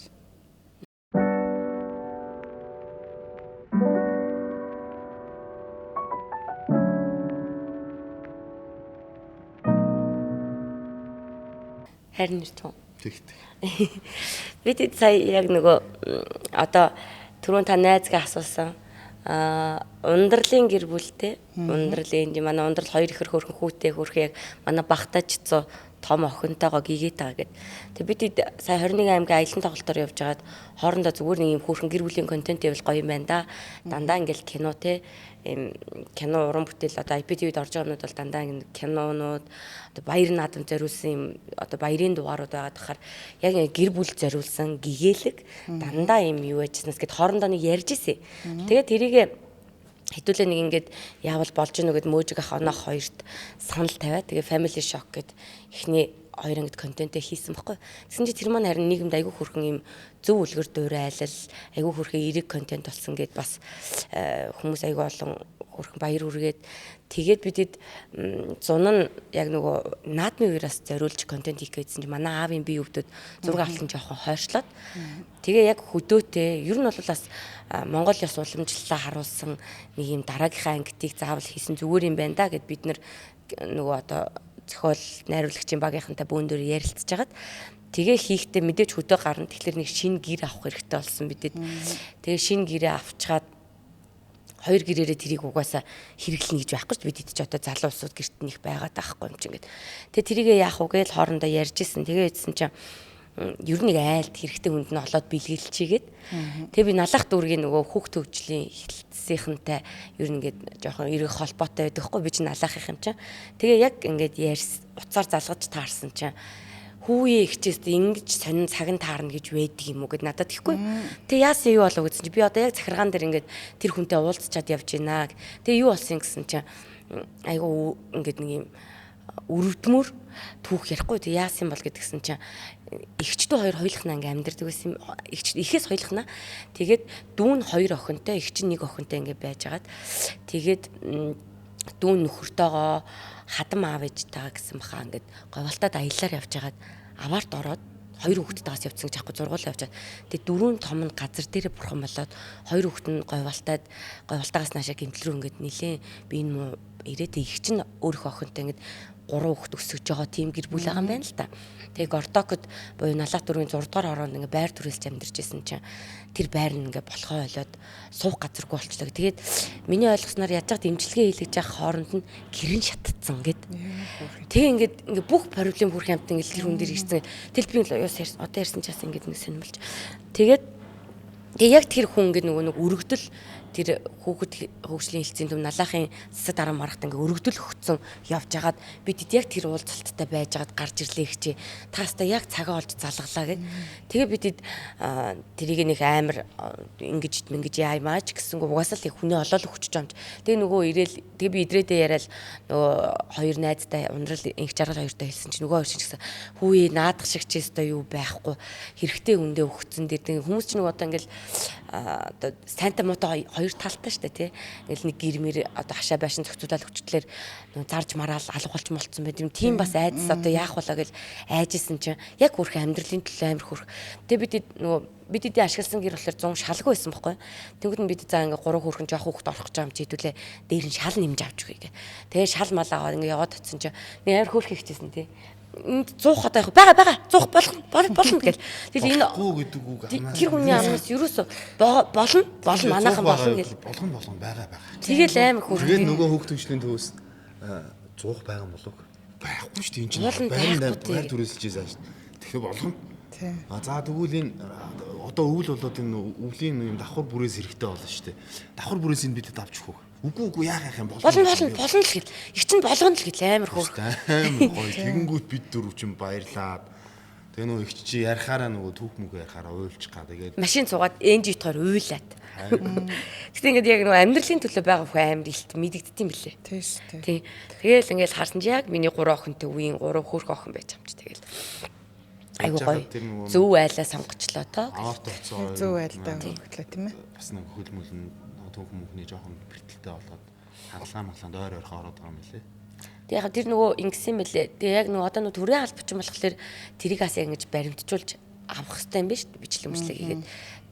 Харин нэр тун. Тэгт. Бид сая яг нөгөө одоо түрүүн та найзгаа асуусан. Ундралын гэр бүлтэй. Ундралын манай ундрал хоёр ихэр хөрхөн хүүтэй хөрхөн яг манай багтаа ч цоо том охинтойгоо гигээтэйгаа гэд. Тэг бид сая 21 аймгийн аялан тоглолтоор явж байгаад хоорондоо зүгээр нэг юм хөөрхөн гэр бүлийн контент явал гоё юм байна да. Дандаа ингээл кино те юм кино уран бүтээл одоо IPTV-д орж байгаа юмнууд бол дандаа ингэ кинонууд одоо баяр наадам зориулсан юм одоо баярын дугаарууд байгаад тахаар яг ингэ гэр бүл зориулсан гэгээлэг дандаа юм юу яжснаас гэд хоорондоо нэг ярьж ирсэн. Тэгээд тэрийг хэдүүлээ нэг ингээд яавал болж гинэ гэд мөөжиг ах оноох хоёрт санал тавиад тэгээ family shock гэд эхний хоёр ангид контентээ хийсэн баггүй. Тэгсэн чи тэр маань харин нийгэмд айгүй хөрхэн юм зөв үлгэр дуурайлал, айгүй хөрхэн эерэг контент болсон гэд бас хүмүүс айгүй олон хөрхэн баяр хүргээд тэгээд бидэд зун нь яг нөгөө наадмын үеэс зориулж контент хийх гэсэн чи манай аавын бие өвдөд зураг авалтан жоохон хойшлоод тэгээ яг хөдөөтэй ер нь бол бас Монгол ёс уламжлалаа харуулсан нэг юм дараагийнхаа ангитыг заавал хийсэн зүгээр юм байна да гэд бид нар нөгөө одоо зохиол найруулагчийн багийнхантай бөөндөр ярилцж хагаад тэгээ хийхдээ мэдээж хөдөө гарна. Тэгэхээр нэг шинэ гэр авах хэрэгтэй болсон бидэд. Тэгээ шинэ гэрээ авчгаад хоёр гэрээрээ тэрийг угаасаа хэрэглэнэ гэж байхгүй ч бид ч одоо залуу улсууд гэрт нь их байгаад байхгүй юм чинь гэд. Тэгээ тэрийгээ яах вэ гэж хоорондоо ярьж исэн. Тэгээ ийдсэн чинь ер нь нэг айлд хэрэгтэй хүнд нь олоод бэлгэлчийгээд. Тэгээ би налах дүүргийн нөгөө хүүхд төгжлийн эхэлсийнхэнтэй ер нь ингээд жоохон эргэх холбоотой байдаг хгүй би чинь налаахынх юм чинь. Тэгээ яг ингээд ярьс уцаар залгаж таарсан чинь хүүе ихчээс ингэж сонин цаг нь таарна гэж байдаг юм уу гэд надад тэгэхгүй. Тэгээ яасан юу болов гэсэн чи би одоо яг захиргаан дээр ингээд тэр хүнтэй уулзчаад явж байна. Тэгээ юу болсон гэсэн чинь Айгу ингээд нэг юм өрөвдмөр түүх ярихгүй тэг яасан бол гэдгсэн чинь эгчдүү хоёр хоёулахнаа ингээ амьдардаг байсан юм. Эгч ихээс хоёулахнаа тэгээд дүүн хоёр охинтой, эгч нэг охинтой ингээ байжгаад тэгээд дүүн нөхөртөөгөө хадам аав ээжтэйгээ гэсэн баха ингээд говьлтаад аяллаар явж хагаад аваарт ороод хоёр хүүхэдтэйгээс явцсан гэж аахгүй зургуулаа явжаад тэгээ дөрвөн том нь газар дээрээ бурхан болоод хоёр хүүхэд нь говьлтаад говьлтаагаас наашаа гимтэл рүү ингээд нилээн би энэ муу ирээдээ их чинь өөрийнхөө охинтой ингээд гурван хүүхэд өсөж байгаа тийм гэр бүл байгаа юм байна л та. Тэгээ Гордокод буюу Налаат дөрвийн 6 дугаар хороонд ингээ байр түрээлж амьдарч исэн чинь тэр байр нь ингээ болохоо болоод суух газаргүй болчлоо. Тэгээд миний ойлгосноор яаж чад имчилгээ хийлгэж явах хооронд нь гэрэн шатцсан гэд. Тэгээ ингээд ингээ бүх проблем хүрх юмт ингээ тэр хүн дээр ирсэн. Тэгэл би юу ярьсан одоо ярьсан ч бас ингээд нэг сонирмолж. Тэгээд тэгээ яг тэр хүн ингээ нөгөө нэг өргөдөл тэр хүүхэд хөгжлийн хэлтсийн төв налаахын засаг дараа марахт ингээ өргөдөл өгцөн явж хагаад бид яг тэр уулзалттай байж хагаад гарч ирлээ хчээ. Таастай яг цагаа олж залгалаа гэд. Тэгээ бид тэрийг нэг амар ингэж ингэж яамаач гэсэнгүү угаасаа л хүнээ олоол өгч жамж. Тэгээ нөгөө ирээл тэгээ би идрээдээ яриад нөгөө хоёр найзтай ундрал инх жаргал хоёртой хэлсэн чинь нөгөө хоёр чинь гэсэн хүүе наадах шиг чи өстой юу байхгүй хэрэгтэй хүндээ өгцөн дээр тэгээ хүмүүс чинь нөгөө одоо ингээл одоо сайнтай муутай хоёр талтай штэ тий. Ингээл нэг гэр мэр одоо хашаа байшин зохицуулаад өчтлөөр нөгөө зарж мараал алга болж молцсон байт юм. Тийм бас айдас одоо яах болоо гэж айжсэн чинь яг хөрх амьдралын төлөө амар хөрх. Тэгээ бид нөгөө бид эдийн ашигласан гэр болохоор 100 шалгүй байсан байхгүй. Тэгвэл нь бид за ингээ гурван хөрхэн жоох хүүхд орох гэж байгаа юм чи хэдүүлээ дээр нь шал нэмж авч өгье гэ. Тэгээ шал мал аваад ингээ яваад очсон чинь нэг амар хөрх хийчихсэн тий. Энд 100 одоо яг байгаа 100 болно болно гэл. Тэгэл энэ Болохгүй гэдэг үг амнаас. Тэр хүний амнаас ерөөсө болно болно манайхан болно гэл. Болгон байгаа байгаа. Тэгэл амар хөрх. Тэгээд нөгөө хүүхд төгжлийн төвөөс 100 байгаа болов байхгүй шүү дээ энэ чинь байр байр түрээсэлж байсан шүү дээ. Тэгэхээр болгоно. А за тэгвэл энэ одоо өвөл болоод энэ өвлийн юм давхар бүрээс хэрэгтэй болно шүү дээ. Давхар бүрээс энэ бидэд авч өгөх. Үгүй үгүй яах яах юм болно болно болно л гэл. Их чинь болгоно л гэл амар хөөх. Амар гоё. Тэгэнгүүт бид дөрөв чинь баярлаад. Тэгээ нөгөө их чи ярихаараа нөгөө түүх мүг ярихаараа уйлчих га. Тэгээд машин суугаад NG тоор уйлаад. Гэтэ ингээд яг нөгөө амьдралын төлөө байгаа хүн амар илт мэдэгддэм билээ. Тийм шүү дээ. Тий. Тэгээл ингээд харсан чи яг миний гурван охинтой үеийн гурван хөөрхөн охин байж амч тэгэл. Айгу гоё. Зөв айлаа сонгочлоо тоо. Аваарт очсон. Зөв айлдаа хөнгөлөө тийм ээ. Бас нэг хөл мөл нь түүх мөнхний жоохон бэртэлтэй болоод хагалгаа маглаанд ойр ойрхон ороод байгаа юм лээ. Тэг яг тэр нөгөө ингэсэн мэлээ. Тэг яг нөгөө одоо нөгөө төрийн албачин болохоор тэрийг бас яг ингэж баримтжуулж авах хэрэгтэй юм биш бичлэг мөчлэг хийгээд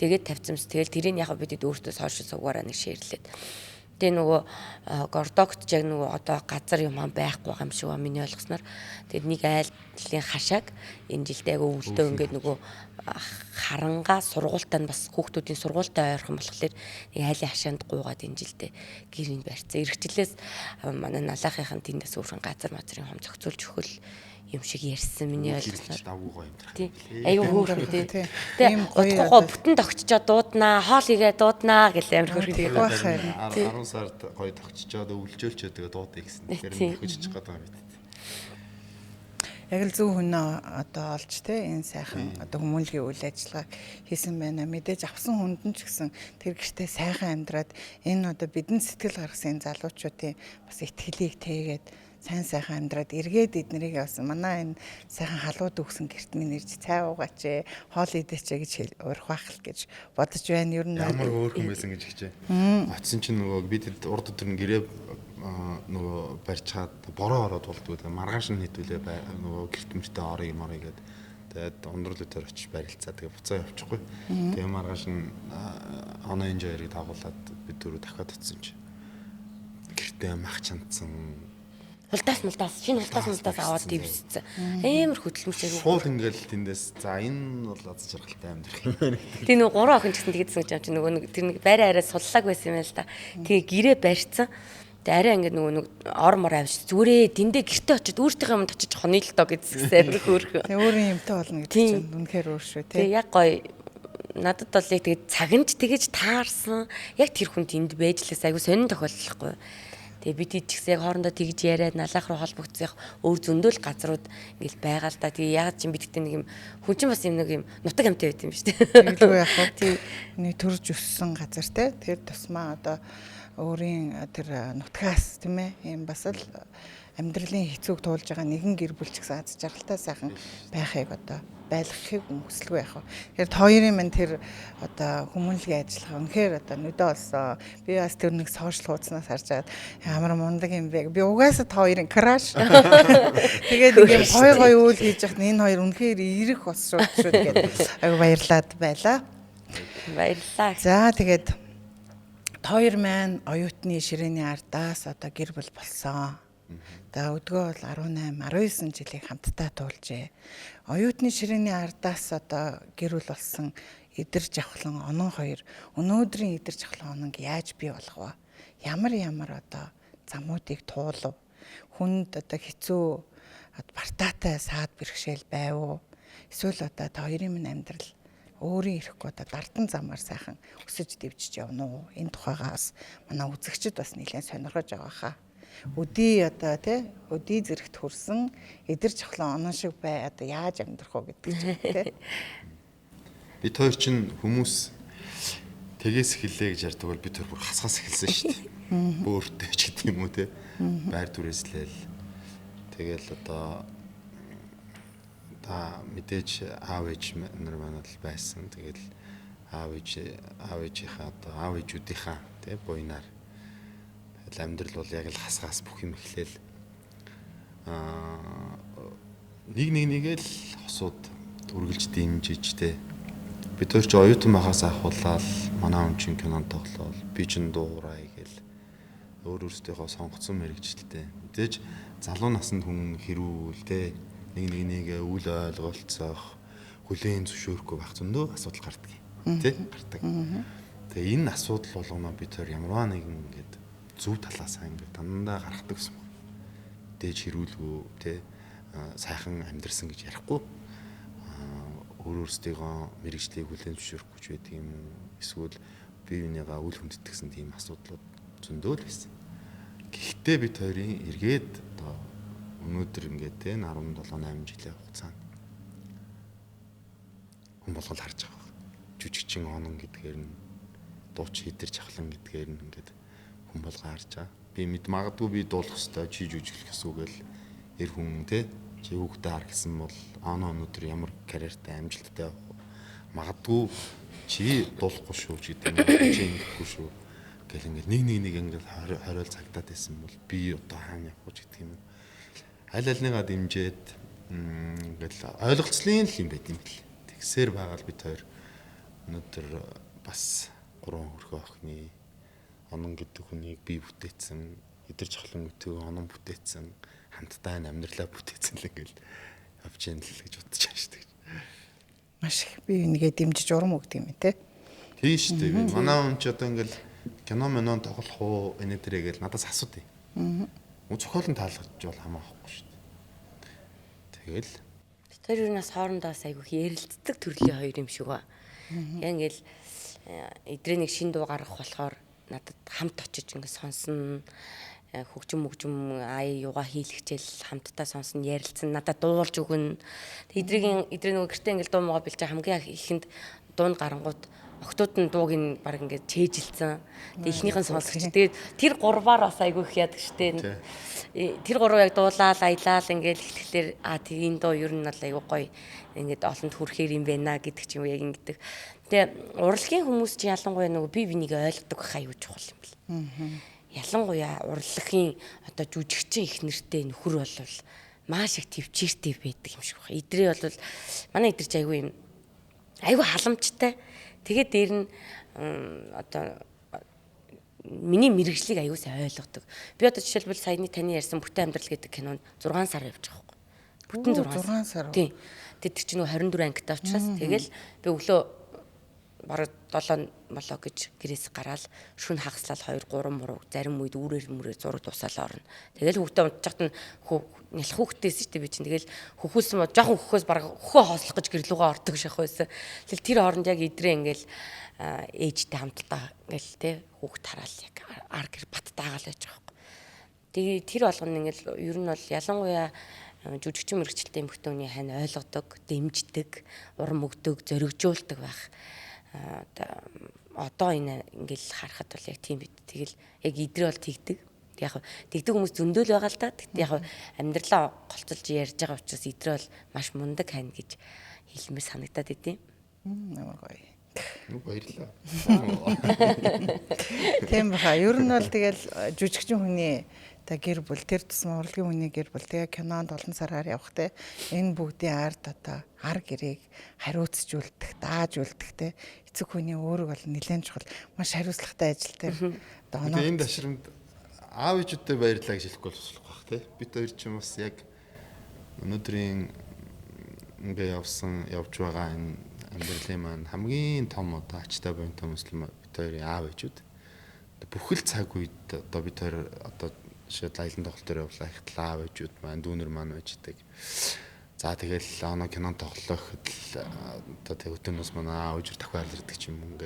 тэгээд тавьцамс тэгэл тэрийг яг бид өөртөө сошиал сувгаараа нэг шеэрлээд. Тэгээ нөгөө Гордогт яг нөгөө одоо газар юм аа байхгүй байгаа юм шиг ба миний ойлгосноор тэгээд нэг айлын хашааг энэ жилдээ айгүй өвөлдөө ингээд нөгөө харангаа сургуультай нь бас хүүхдүүдийн сургуультай ойрхон болохоор нэг айлын хашаанд гуугаад энэ жилдээ гэрийг барьцсан. Иргэжлээс манай налаахынхан тэндээс өөрхөн газар мазрын хом зохицуулж өгөх юм шиг ярьсан миний ойлгосноор. Давгүй гоё амьдрах. Тий. Айгүй хөөрхөн тий. Тий. Тэгээ Ийм гоё утгагүй бүтэн тогтчоо дууднаа, хоол хийгээ дууднаа гэл амар хөөрхөн тэгээд. 10 сард гоё тогтчоод өвлжөөлчөө тэгээ дуудъя гэсэн. Тэгэхээр нөхөж байгаа юм бид. Яг л зөв хүнээ одоо олж те энэ сайхан одоо хүмүүнлэгийн үйл ажиллагааг хийсэн байна. Мэдээж авсан хүнд нь ч гэсэн тэр гэртээ сайхан амьдраад энэ одоо бидэнд сэтгэл гаргасан энэ залуучуудын бас итгэлийг тээгээд сайн сайхан амьдраад эргээд эднэрийг бас манай энэ сайхан халууд өгсөн гэрт минь ирж цай уугаач, хоол идээч гэж урих байх л гэж бодож байна. Ер нь ямар хөөрхөн байсан гэж хичээ. Очсон чинь нөгөө бид урд өдөр нь гэрээ нөгөө барьчаад бороо ороод болдгоо. Тэгээ маргааш нь хэдүүлээ нөгөө гэрт мөртөө орё юм орё гэдэг. Тэгээд ундрал өдөр очиж барилцаа. Тэгээ буцаа явчихгүй. Тэгээ маргааш нь оноо энэ хоёрыг дагуулад бид дөрөв дахиад очсон чинь гэртээ мах чандсан. Хулдаас мулдаас шинэ хулдаас мулдаас аваад дэвссэн. Амар хөдөлмөрч айгүй. Шууд ингээл тэндээс за энэ бол аз жаргалтай амьдрах юм байна гэдэг. Тэг нөгөө гурван охин ч гэсэн тэгдсэн гэж юм чи нөгөө нэг тэр нэг байраа арай суллааг байсан юм байна л да. Тэгээ гэрээ барьцсан. Тэгээ арай ингээд нөгөө нэг ор мор авч зүгээрээ тэндээ гэртээ очиж өөртөөхөө юмд очиж хоны л доо гэдсгсэн амар хөөрхөн. Тэгээ өөрийн юмтай болно гэдэг чинь үнэхээр өөр шүү тий. Тэгээ яг гоё надад бол яг тэгээ цаг нь ч тэгэж таарсан. Яг тэр хүн тэнд байж лээс айгу сонин тохиолдол хгүй. Тэгээ бид ч гэсэн яг хоорондоо тэгж яриад налаах руу холбогдсон өөр зөндөөл газрууд ингээл байгаа л да. Тэгээ яг ч юм бид гэдэг нэг юм хүн чинь бас юм нэг юм нутаг амтай байт юм биш үү? Тэгэлгүй яг хөө. Нэг төрж өссөн газар те. Тэр тусмаа одоо Өөрийн тэр нутгаас, тийм ээ, ийм бас л амьдралын хэцүүг туулж байгаа нэгэн гэр бүл ч гэсэн аз жаргалтай сайхан байхыг одоо байлгахыг хүсэлгүй яах вэ. Тэгэхээр хоёрын мань тэр одоо хүмүүнлэгийн ажиллагаа үнэхээр одоо нүдэ олсон. Би бас тэр нэг сошиал хуудаснаас харж байгаад ямар мундаг юм бэ. Би угаасаа та хоёрын краш. Тэгээд ийм гой гой үйл хийж яхад энэ хоёр үнэхээр ирэх бас шүү шүү гэдэг айгу баярлаад байлаа. Баярлалаа. За тэгээд хоёр маань оюутны ширээний ардаас одоо гэр бүл болсон. За өдгөө бол 18, 19 жилийг хамтдаа туулжээ. Оюутны ширээний ардаас одоо гэр бүл болсон Идэр Жавхлан Онон хоёр өнөөдрийн Идэр Жавхлан Ононг яаж бий болгов вэ? Ямар ямар одоо замуудыг туулав? Хүнд одоо хэцүү бартаатай саад бэрхшээл байв уу? Эсвэл одоо та хоёрын минь амьдрал өөрийн ирэхгүй одоо дардан замаар сайхан өсөж дэвжиж явна уу? Энэ тухайгаас манай үзэгчид бас нэлээд сонирхож байгаа хаа. Өдий одоо тий өдий зэрэгт хүрсэн Идэр Жавхлан Онон шиг бай одоо яаж амьдрах уу гэдэг чинь тий. Бид хоёр чинь хүмүүс тэгээс эхэллээ гэж ярьдаг бол бид хоёр бүр хасгаас эхэлсэн шүү дээ. Бөөртэй ч гэдэг юм уу тий. Байр түрээслээл. Тэгэл одоо та мэдээж аав ээж нар манад л байсан. Тэгэл аав ээж аав ээжийнхаа одоо аав ээжүүдийнхаа тий буйнаар тэгэл амьдрал бол яг л хасгаас бүх юм эхлээл нэг нэг нэгээл хосууд үргэлж дэмжиж тий. Бид хоёр ч оюутан байхаас ахуулаад манай хүн чинь кинонд тоглоол би чинь дуурай гэл өөр өөрсдийнхөө сонгоцсон мэрэгчлээ. Мэдээж залуу наснд хүн хэрүүл тий нэг нэг нэгээ үл ойлголцох хүлээн зөвшөөрөхгүй байх зөндөө асуудал гардаг тий гардаг. Тэгээ энэ асуудал болгоно бид хоёр ямарваа нэгэн ингээд зөв талаасаа ингээд дандаа гаргадаг гэсэн юм. Мэдээж хэрүүлгүй тий сайхан амьдарсан гэж ярихгүй өөр өөрсдийнхөө мэрэгжлийг хүлээн зөвшөөрөхгүй ч байдаг юм уу эсвэл бие биенийгаа үл хүндэтгсэн тийм асуудлууд зөндөө л байсан. Гэхдээ бид хоёрын эргээд одоо өнөөдөр ингээд те 17 8 жилийн хугацаанд хүн болгол харж байгаа. Жүжигчин Онон гэдгээр нь дууч Идэр Жавхлан гэдгээр нь ингээд хүн болгоо харж байгаа. Би мэд магадгүй би дуулах хэвээр чи жүжиглэх гэсэн үг л эр хүн те чи хүүхдээ хар гэсэн бол Онон өнөөдөр ямар карьертай амжилттай явах вэ? Магадгүй чи дуулахгүй шүү ч гэдэг юм чи ингэхгүй шүү гэл ингээд нэг нэг нэг ингээд хориол цагтаад байсан бол би одоо хаана явах вэ гэдэг юм. Аль альныгаа дэмжиж ингээл ойлголцлын л юм байт юм бэл. Тэгсээр байгаа л бид хоёр өнөөдөр бас гурван хөрхөө охины Онон гэдэг хүнийг би бүтээсэн, Идэр Жавхлан гэдэг Онон бүтээсэн, хамтдаа амьдралаа бүтээсэн л ингээл явж яана л гэж бодож байгаа шүү дээ. Маш их би энийгээ дэмжиж урам өгдөг юм те. Тийм шүү дээ. Манай хүн ч одоо ингээл кино минон тоглох уу энэ тэрэ гээл надаас асуудыг. Зохиол нь таалагдж бол хамаахгүй шүү дээ. Тэгэл тэр юунаас хоорондоос айгүйх ярилцдаг төрлийн хоёр юм шиг ба. Яг ингээл эдрээ нэг шин дуу гаргах болохоор надад хамт очиж ингээд сонсно. Хөгжим мөгжим ая юугаа хийлгчээл хамтдаа сонсно, ярилцсан, надад дуулж өгнө. Эдрийн эдрээ нөгөө гэртээ ингээл дуу муугаа бэлж хамгийн ихэнд дуунд гарангууд октод нь дууг нь баг ингээд чэйжилсэн. Тэг эхнийх нь сонсогч. Тэгээд тэр гурваар бас айгүй их яадаг штэ. Тэр гурав яг дуулаал, аялал ингээд эхлэхлээр а тэг энэ дуу ер нь бол айгүй гоё ингээд олонд хүрэхээр юм байна гэдэг ч юм уу яг ингээд. Тэгээ урлагийн хүмүүс чинь ялангуяа нөгөө бие биенийг ойлгодог байх аюу чухал юм бэл. Ялангуяа урлагийн одоо жүжигчин их нэртэй нөхөр болвол маш их төвчээртэй байдаг юм шиг байна. Идрээ бол манай идрч айгүй юм айгүй халамжтай. Тэгээд дээр нь одоо миний мэрэгжлийг аюу сайн ойлгодог. Би одоо жишээлбэл саяны таны ярьсан Бүтэн амьдрал гэдэг кинонд 6 сар явж байгаа байхгүй. Бүтэн 6 сар. Тийм. Тэгээд тэр чинь нөгөө 24 ангитай учраас тэгэл би өглөө бараг 7 болоо гэж гэрээс гараал шүн хагаслал 2 3 муруу зарим үед үүрээр мүрээр зураг дуусаал орно. Тэгэл хүүхдээ унтчихт нь нялх хүүхдээсэн шүү дээ би чинь тэгэл хөхүүлсэн ба жоохон хөхөөс бараг хөхөө хоослох гэж гэрлүүгээ ордог шах байсан. Тэгэл тэр хооронд яг идрээ ингээл ээжтэй хамтдаа ингээл те хүүхд хараал яг ар гэр баттаагаал байж байгаа байхгүй. Тэгээ тэр болгоно ингээл ер нь бол ялангуяа жүжигчин мэрэгчлээ эмэгтэй хүний хань ойлгодог, дэмждэг, урам өгдөг, зоригжуулдаг байх. Одоо Одоо энэ ингээл харахад бол яг тийм бит. Тэгэл яг идрээ бол тэгдэг. Яг тэгдэг хүмүүс зөндөөл байгаа л да. Тэгтээ яг амьдралаа голцолж ярьж байгаа учраас идрээ бол маш мундаг хань гэж хэлмээр санагдаад идэв. Ямар гоё. Баярлалаа. Тийм баха. Ер нь бол тэгэл жүжигчин хүний та гэр бүл тэр тусам урлагийн хүний гэр бүл тэгээ кинонд олон сараар явах те энэ бүгдийн ард одоо ар гэрээг хариуцж үлдэх, дааж үлдэх те эцэг хүний үүрэг бол нэлээд чухал. Маш хариуцлагатай ажил те. Одоо энэ дашрамд аав ээжүүдтэй баярлалаа гэж хэлэхгүй болох байх те. Бид хоёр ч юм бас яг өнөөдрийн ингээ явсан явж байгаа энэ амьдралын маань хамгийн том одоо ачтай буянтай хүмүүс л бид хоёрын аав ээжүүд. Бүхэл цаг үед одоо бид хоёр одоо жишээд аялан тоглолтоор явлаа ихтэл аав ээжүүд маань дүүнер маань байж идэг. За тэгэл оноо кинон тоглох гэхэд л одоо тэг өтөнөөс манай аав ээжүр дахиад ирдэг ч юм уу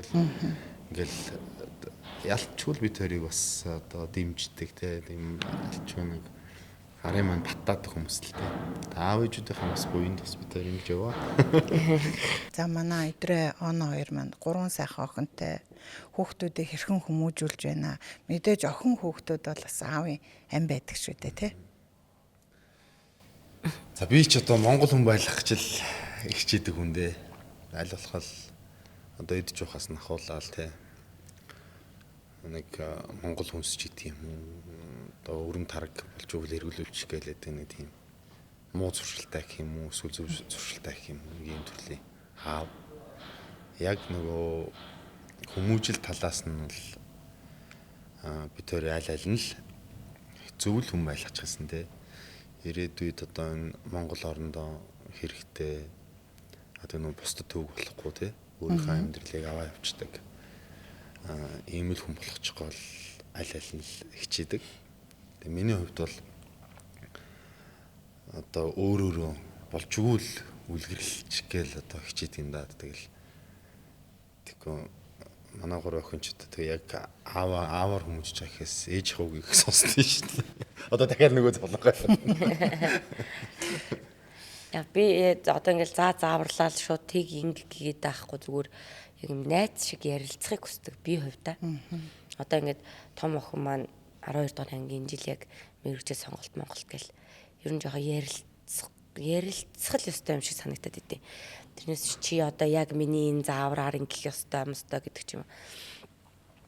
ингээл ялчгүй бид хоёрыг бас одоо дэмждэг те тийм ялчгүй нэг гарын маань баттаадаг хүмүүс л те. Аав ээжүүдийнхээ бас буянд бас бид хоёр ингэж яваа. За манай өдрөө оноо хоёр маань 3 сайхан охинтой хүүхдүүдээ хэрхэн хүмүүжүүлж байна. Мэдээж охин хүүхдүүд бол бас аавын ам байдаг шүү дээ те. За би ч одоо монгол хүн байх гэж л ихчээдэг хүн дээ. Аль болох л одоо идэж явахаас нь ахуулаад те. Нэг монгол хүнс ч гэдэг юм уу. Одоо өрөм тараг болж өгөл эргүүлүүлчих гэлээд нэг тийм муу зуршилтай гэх юм уу эсвэл зөв зуршилтай гэх юм уу ийм төрлийн хаав. Яг нөгөө хүмүүжил талаас нь бол бид хоёр аль аль нь л зөв л хүн байлгачихсан те. Ирээдүйд одоо энэ Монгол орондоо хэрэгтэй одоо нөгөө бусдад төвөг болохгүй те. Өөрийнхөө амьдралыг аваа явчихдаг. Ийм л хүн болгочих гол аль аль нь л хичээдэг. Тэгээ миний хувьд бол одоо өөрөөрөө болж өгвөл үлгэрлчих гээл одоо хичээдэг юм да. Тэгэл тэгэхгүй манай гурван охин ч одоо тэг яг ааваар хүмүүжиж байгаа гэхээс ээж хөөгийг сонсдоо шүү дээ. Одоо дахиад нөгөө зовлонгой. Я би одоо ингээл зааварлал шууд тийг инг гээгээд байхгүй зүгээр яг юм найз шиг ярилцахыг хүсдэг би хувьдаа. Одоо ингээд том охин маань 12 дугаар ангийн жил яг мэрэгжил сонголт Монголд гэл ер нь жоохон ярилцах л ёстой юм шиг санагдаад идэв. Тэрнээс чи одоо яг миний энэ заавраар ингэх ёстой юм ёстой гэдэг ч юм.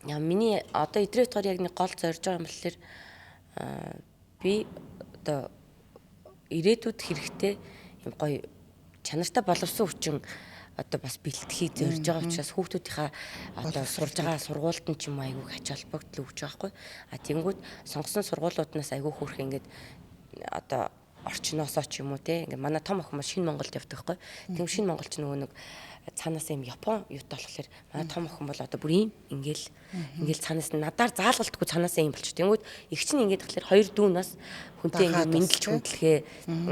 Яа миний одоо эдрээ утгаар яг нэг гол зорж байгаа юм болохоор би одоо ирээдүйд хэрэгтэй юм гоё чанартай боловсон хүчин одоо бас бэлтгэхийг зорж байгаа учраас хүүхдүүдийнхаа одоо сурж байгаа сургуульд нь ч юм айгүй ач холбогдол өгч байгаа хгүй. А тэнгууд сонгосон сургуулиуднаас айгүй хөөрх ингээд одоо орчноосоо ч юм уу те ингээд манай том охин шинэ Монголд явдаг хгүй. Тэм шинэ Монгол ч нөгөө нэг цаанаас юм Япон юутай болохоор манай том охин бол одоо бүр ийм ингээл цаанаас надаар заалгалтгүй цаанаас ийм болчих. Тэнгүүд их чинь ингээд тахлаар хоёр дүүнээс хүнтэй ингээд мэдлж хүндлэхээ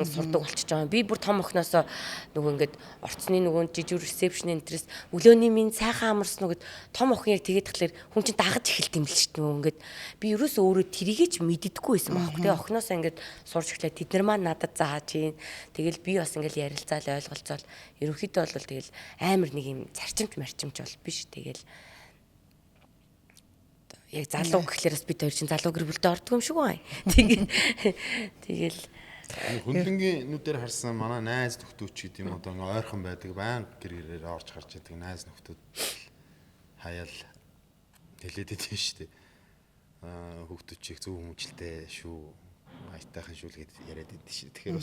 сурдаг болчихж байгаа. Би бүр том охиноосоо нөгөө ингээд орцны нөгөө жижиг ресепшн энтрээс өглөөний минь сайхан амарсан уу гэд том охин яг тэгээд тахлаар хүн чинь дагаж эхэлт юм л шүү дээ. Нөгөө ингээд би ерөөсөө өөрөө тэрийгэ ч мэддэггүй байсан байхгүй. Тэгээ охиноосоо ингээд сурч эхлээд тэд нар маань надад зааж гин. Тэгэл би бас ингээд ярилцаал ойлголцоол ерөнхийдөө бол тэгэл амар нэг юм зарчимч марчимч бол биш. Тэгэл яг залуу гэхлээрээс бид хоёр чинь залуу гэр бүлдээ ордог юм шиг байна. Тэгэл хөндлөнгийн нүдээр харсан манай найз нөхдүүд ч гэдэм юм одоо ойрхон байдаг баян гэр гэрээр орж гарч идэг найз нөхдүүд хаяал хэлээд идэв шүү дээ. Хүүхдүүд чиг зөв хүмүүжлтэй шүү. Аятайхан шүү л гэд яриад идэв шүү. Тэгэхээр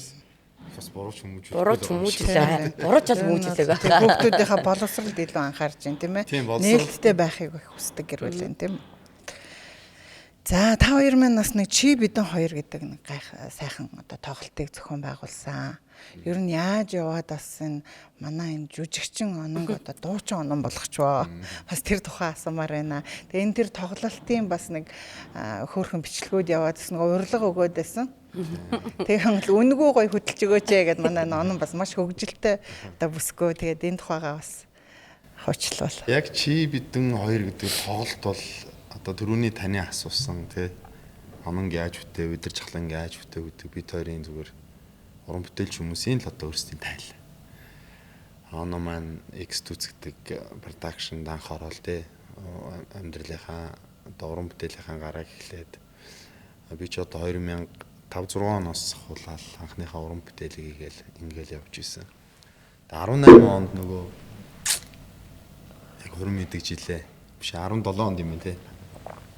бас бурууч хүмүүжүүлээ. Бурууч хүмүүжүүлээ. Бурууч л хүмүүжүүлээ байх. Хүүхдүүдийнхээ боловсролд илүү анхаарч байна тийм ээ. Нээлттэй байхыг их хүсдэг гэр бүл байна тийм ээ. За та хоёр маань бас нэг чи бидэн хоёр гэдэг нэг гайх сайхан одоо тоглолтыг зохион байгуулсан. Ер нь яаж яваад бас энэ манай энэ жүжигчин оног одоо дуучин онон болгочвоо. Бас тэр тухай асуумаар байна. Тэгээ энэ тэр тоглолтын бас нэг хөөрхөн бичлэгүүд яваад бас нэг урилга өгөөд байсан. Тэгээ үнэгүй гоё хөдөлж өгөөч ээ гэд манай онон бас маш хөгжилтэй одоо бүсгүй. Тэгээд энэ тухайгаа бас хуучлуул. Яг чи бидэн хоёр гэдэг тоглолт бол одоо түрүүний таны асуусан тий онон яаж бүтээв, өдөр чахлан яаж бүтээв гэдэг бид хоёрын зүгээр уран бүтээлч хүмүүсийн л одоо өөрсдийн тайл. Оноо маань X түз гэдэг production-д анх ороод тий амьдралынхаа одоо уран бүтээлийнхаа гарааг эхлээд би ч одоо 2005 6 оноос ахуулаад анхныхаа уран бүтээлийг хийгээл ингээл явж исэн. Тэгээ 18 онд нөгөө яг хурим идэг жилээ. Биш 17 онд юм байна те.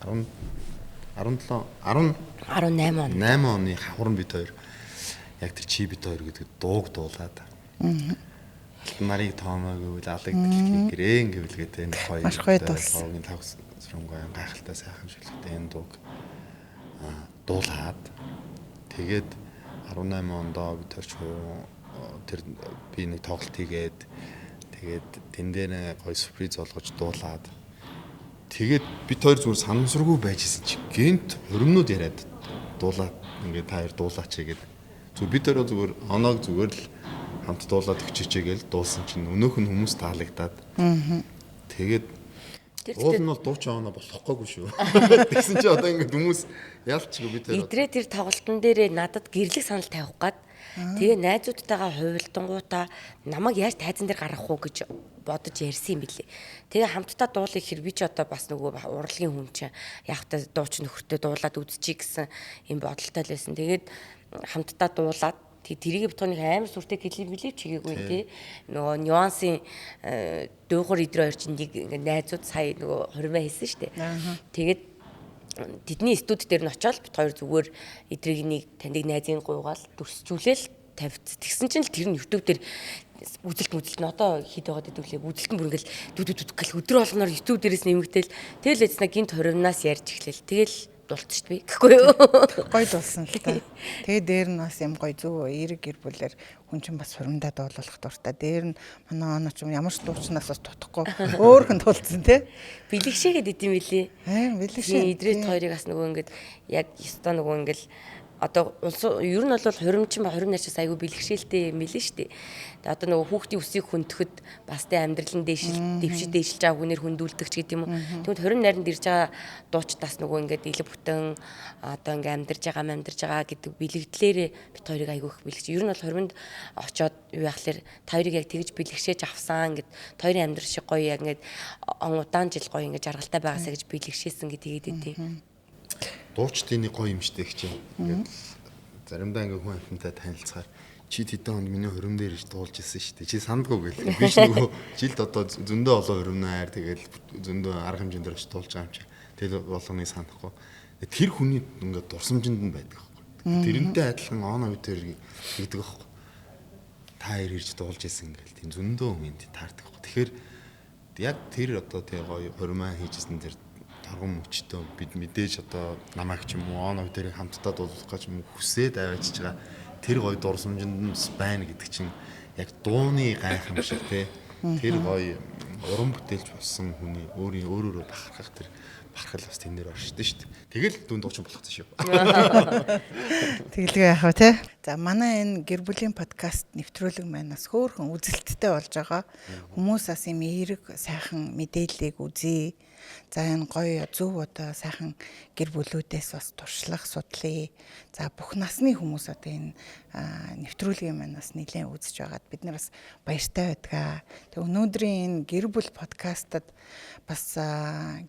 10 17 10 18 он. 8 оны хавран бит хоёр яг тэр чи бит хоёр гэдэг дууг дуулаад. Алтан нарыг тоомоо гэвэл алаг дэлхий гэрэн гэвэл гэдэг энэ гоё. Маш гоё дуулсан. Тоогийн тав сүрэнгүй гайхалтай сайхан шүлэгтэй энэ дууг дуулаад тэгээд 18 ондоо бид хоёр тэр би нэг тоглолт хийгээд тэгээд тэн дээр гоё сюрприз олгож дуулаад тэгээд бид хоёр зүгээр санамсаргүй байж исэн чи гинт хуримнууд яриад дуулаад ингээд та хоёр дуулаач гээд зүгээр бид хоёр зүгээр оноог зүгээр л хамт дуулаад өгчээчээ гээл дуулсан чинь өнөөх нь хүмүүс таалагдаад тэгээд уул нь бол дуучин оноо болохгүйгүй шүү. Тэгсэн чи одоо ингээд хүмүүс ялчгүй бид хоёр Идрээ тэр тоглолтын дээрээ надад гэрлэг санал тавих гад. Тэгээ найзуудтайгаа хувилдангуудаа намайг яаж тайзан дээр гаргах уу гэж бодож ярьсан юм билээ. Тэгээ хамтдаа дуулах хэр би ч одоо бас нөгөө урлагийн хүн чинь яг та дуучин нөхөртөө дуулаад үзчихье гэсэн юм бодолтой л байсан. Тэгээд хамтдаа дуулаад тэрийг битгоо нэг амар сүртэй клип мэлээ чигээгүй тий. Нөгөө нюансын дуугар идрээ хоёр чинь нэг ингээ найзууд сая нөгөө хурмаа хийсэн шүү дээ. Тэгээд тэдний студ дээр нь очиод бит хоёр зүгээр эдрийг нэг таньдаг найзын гуйгаал дүрсжүүлээл тавьц. Тэгсэн чинь л тэр нь YouTube дээр үзэлт нь одоо хэд байгаад идэв лээ. Үзэлт нь бүр ингээл дү дү дү гэл өдөр болгоноор YouTube дээрээс нэмэгдээл. Тэгэл эцнэ гинт хуримнаас ярьж эхлэв. Тэгэл дултч би гэхгүй юу. Гоё дулсан л та. Тэгээ дээр нь бас юм гоё зөв эерэг гэр бүлэр хүн чинь бас хуримдаа дуулах дуртай. Дээр нь манай оноо ч юм ямар ч дуучнаас бас тутахгүй өөр хүн дуулсан тий. Бэлэгшээгээд идэм билээ. Аа бэлэгшээ. Идрээд хоёрыг бас нөгөө ингээд яг ёстой нөгөө ингээд одоо улс ер нь бол хуримчин ба хурим нарчаас айгүй бэлэгшээлтэй юм билээ шүү дээ. Тэгээ одоо нөгөө хүүхдийн үсийг хүндхэд бас тэ амьдрал нь дээшил дэвшиж дээшилж байгаа хүнээр хүндүүлдэг ч гэдэг юм уу. Тэгмэд хурим наранд ирж байгаа дуучдаас нөгөө ингээд илэг бүтэн одоо ингээд амьдарч байгаа гэдэг бэлэгдлээрээ бит хоёрыг айгүй их бэлэгч. Ер нь бол хуримд очоод юу яхалэр та хоёрыг яг тэгж бэлэгшээж авсан гэд та хоёрын амьдрал шиг гоё яг ингээд удаан жил гоё ингээд жаргалтай байгаасаа гэж бэлэгшээсэн гэдэг тэгээд идэв. Дуучдын нэг гоё юм штэ их чинь. Ингээд заримдаа ингээд хүн амьтантай танилцахаар чи тэдэн хонд миний хурим дээр иж дуулж ирсэн штэ. Чи сандгүй гэл. Би ч нөгөө жилд одоо зөндөө олон хуримнаа хайр тэгэл зөндөө арга хэмжээнд дээр очиж дуулж байгаа юм чи. Тэгэл болгоныг санахгүй. Тэр хүний ингээд дурсамжинд нь байдаг байхгүй. Тэрнтэй адилхан оноо үтэр гэдэг байхгүй. Та хоёр ирж дуулж ирсэн гэл тийм зөндөө хүн таардаг байхгүй. Тэгэхээр яг тэр одоо тий гоё хуримаа хийжсэн тэр торгон мөчтөө бид мэдээж одоо намайг ч юм уу оноо тэрийг хамтдаа дуулах гэж юм хүсээд аваачиж байгаа тэр гоё дурсамжинд нь бас байна гэдэг чинь яг дууны гайхамшиг те тэр гоё уран бүтээлч болсон хүний өөрийн өөрөөрөө бахархах тэр бахархал бас тэн дээр оршдөө шүү дээ. Тэгэл дүн дуучин болох гэсэн шүү. Тэгэлгүй яах вэ те? За манай энэ гэр бүлийн подкаст нэвтрүүлэг маань бас хөөрхөн үзэлттэй болж байгаа. Хүмүүс бас юм эерэг сайхан мэдээллийг үзье. За энэ гоё зөв одоо сайхан гэр бүлүүдээс бас туршлага судлаа. За бүх насны хүмүүс одоо энэ нэвтрүүлгийн маань бас нэлээд үзэж байгаад бид нар бас баяртай байдгаа. Тэг өнөөдрийн энэ гэр бүл подкастад бас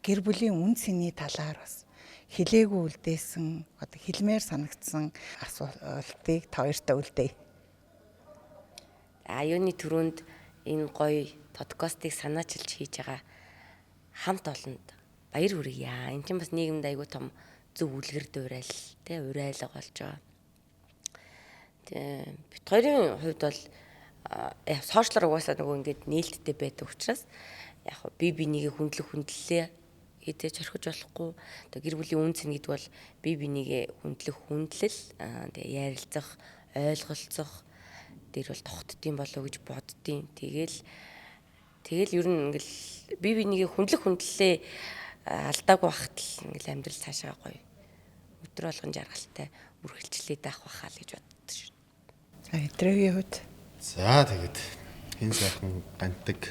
гэр бүлийн үн цэний талаар бас хэлээгүй үлдээсэн одоо хэлмээр санагдсан асуултыг та хоёртаа үлдээе. Аюуны түрүүнд энэ гоё подкастыг санаачилж хийж байгаа хамт олонд баяр хүргье. Энэ чинь бас нийгэмд айгүй том зөв үлгэр дуурайл тэ урайлга болж байгаа. Тэ бит хоёрын хувьд бол сошиалар угаасаа нөгөө ингээд нээлттэй байдаг учраас яг би бинийгээ хүндлэх хүндлэлээ хэдэж орхиж болохгүй. Одоо гэр бүлийн үн цэн гэдэг бол би бинийгээ хүндлэх хүндлэл, тэгээ ярилцах, ойлголцох дээр бол тогтдсон болов уу гэж боддیں۔ Тэгэл ер нь ингээл би бинийгээ хүндлэх хүндлэлээ алдаагүй бахт л ингээл амьдрал цаашаа гоё. Өдөр болгон жаргалтай үргэлжлээд авах байхаа л гэж боддог шин. За эдрээгийн хувьд. За тэгээд энэ сайхан гантаг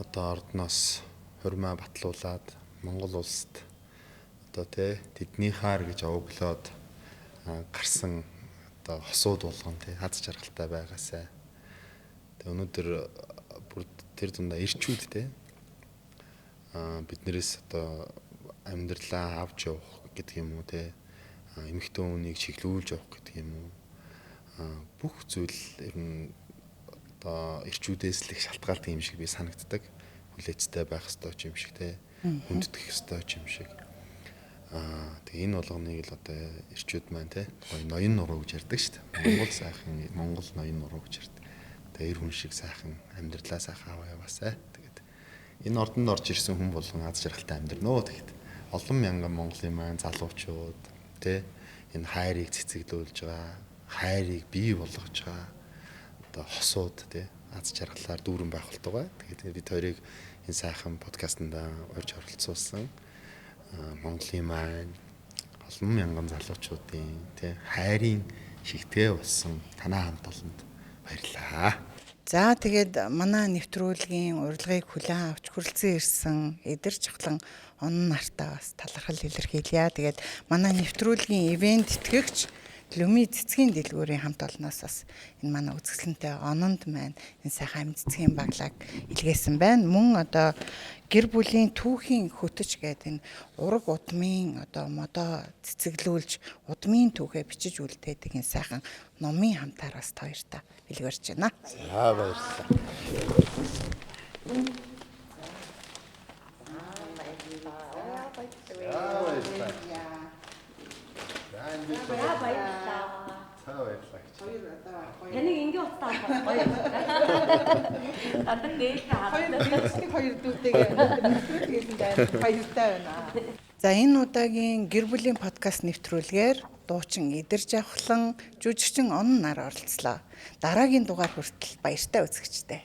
одоо ордноос хурмаа батлуулаад Монгол улсад одоо тий тэднийхаар гэж овоглоод гарсан одоо хосууд болгон тий хаз жаргалтай байгаасай. Тэг өнөөдөр бүр тэр дундаа ирчүүд тий Биднээс одоо амьдралаа авч явах гэдэг юм уу те, эмэгтэй хүнийг чиглүүлж явах гэдэг юм уу, бүх зүйл ер нь одоо эрчүүдээс л их шалтгаалдаг юм шиг би санагддаг. Хүлээцтэй байх ёстой ч юм шиг те, хүндэтгэх ёстой ч юм шиг. Тэгээ энэ болгоныг л одоо эрчүүд маань те гоё ноён нуруу гэж ярьдаг шүү дээ. Монгол сайхан, Монгол ноён нуруу гэж ярьдаг. Тэгээ эр хүн шиг сайхан амьдралаа сайхан аваа яваасай. Тэгээд энэ ордонд орж ирсэн хүн болгон аз жаргалтай амьдрнө. Тэгэхэд олон мянган Монголын маань залуучууд те энэ хайрыг цэцэглүүлж байгаа, хайрыг бий болгож байгаа одоо хосууд те аз жаргалаар дүүрэн байх болтугай. Тэгээд бид хоёрыг энэ сайхан подкастнда урьж оролцуулсан Монголын маань олон мянган залуучуудын тий хайрын шигтгэ болсон танаа хамт олонд баярлалаа. За тэгээд манай нэвтрүүлгийн урилгыг хүлээн авч хүрэлцэн ирсэн эдэр чухлан онон нартаа бас талархал илэрхийлье. Тэгээд манай нэвтрүүлгийн ивент тэтгэгч Люми цэцгийн дэлгүүрийн хамт олноос бас энэ манай үзэсгэлэнтэй ононд маань энэ сайхан амьд цэцгийн баглааг илгээсэн байна. Мөн одоо гэр бүлийн түүхийн хөтөч гэдэг энэ ураг удмын одоо модоо цэцэглүүлж удмын түүхээ бичиж үлдээдэг энэ сайхан номын хамтаар бас та хоёртаа бэлгэрч байна. За баярлалаа. За баярлалаа. За баярлалаа. Таныг ингээ утаа авах гоё. Гадар нээлттэй харагдав. Хоёр дүүтэйгээ нэвтрүүлэг баяртай байна. За энэ удаагийн гэр бүлийн подкаст нэвтрүүлгээр дуучин Идэр Жавхлан, жүжигчин Онон нар оролцлоо. Дараагийн дугаар хүртэл баяртай үзэгчтэй.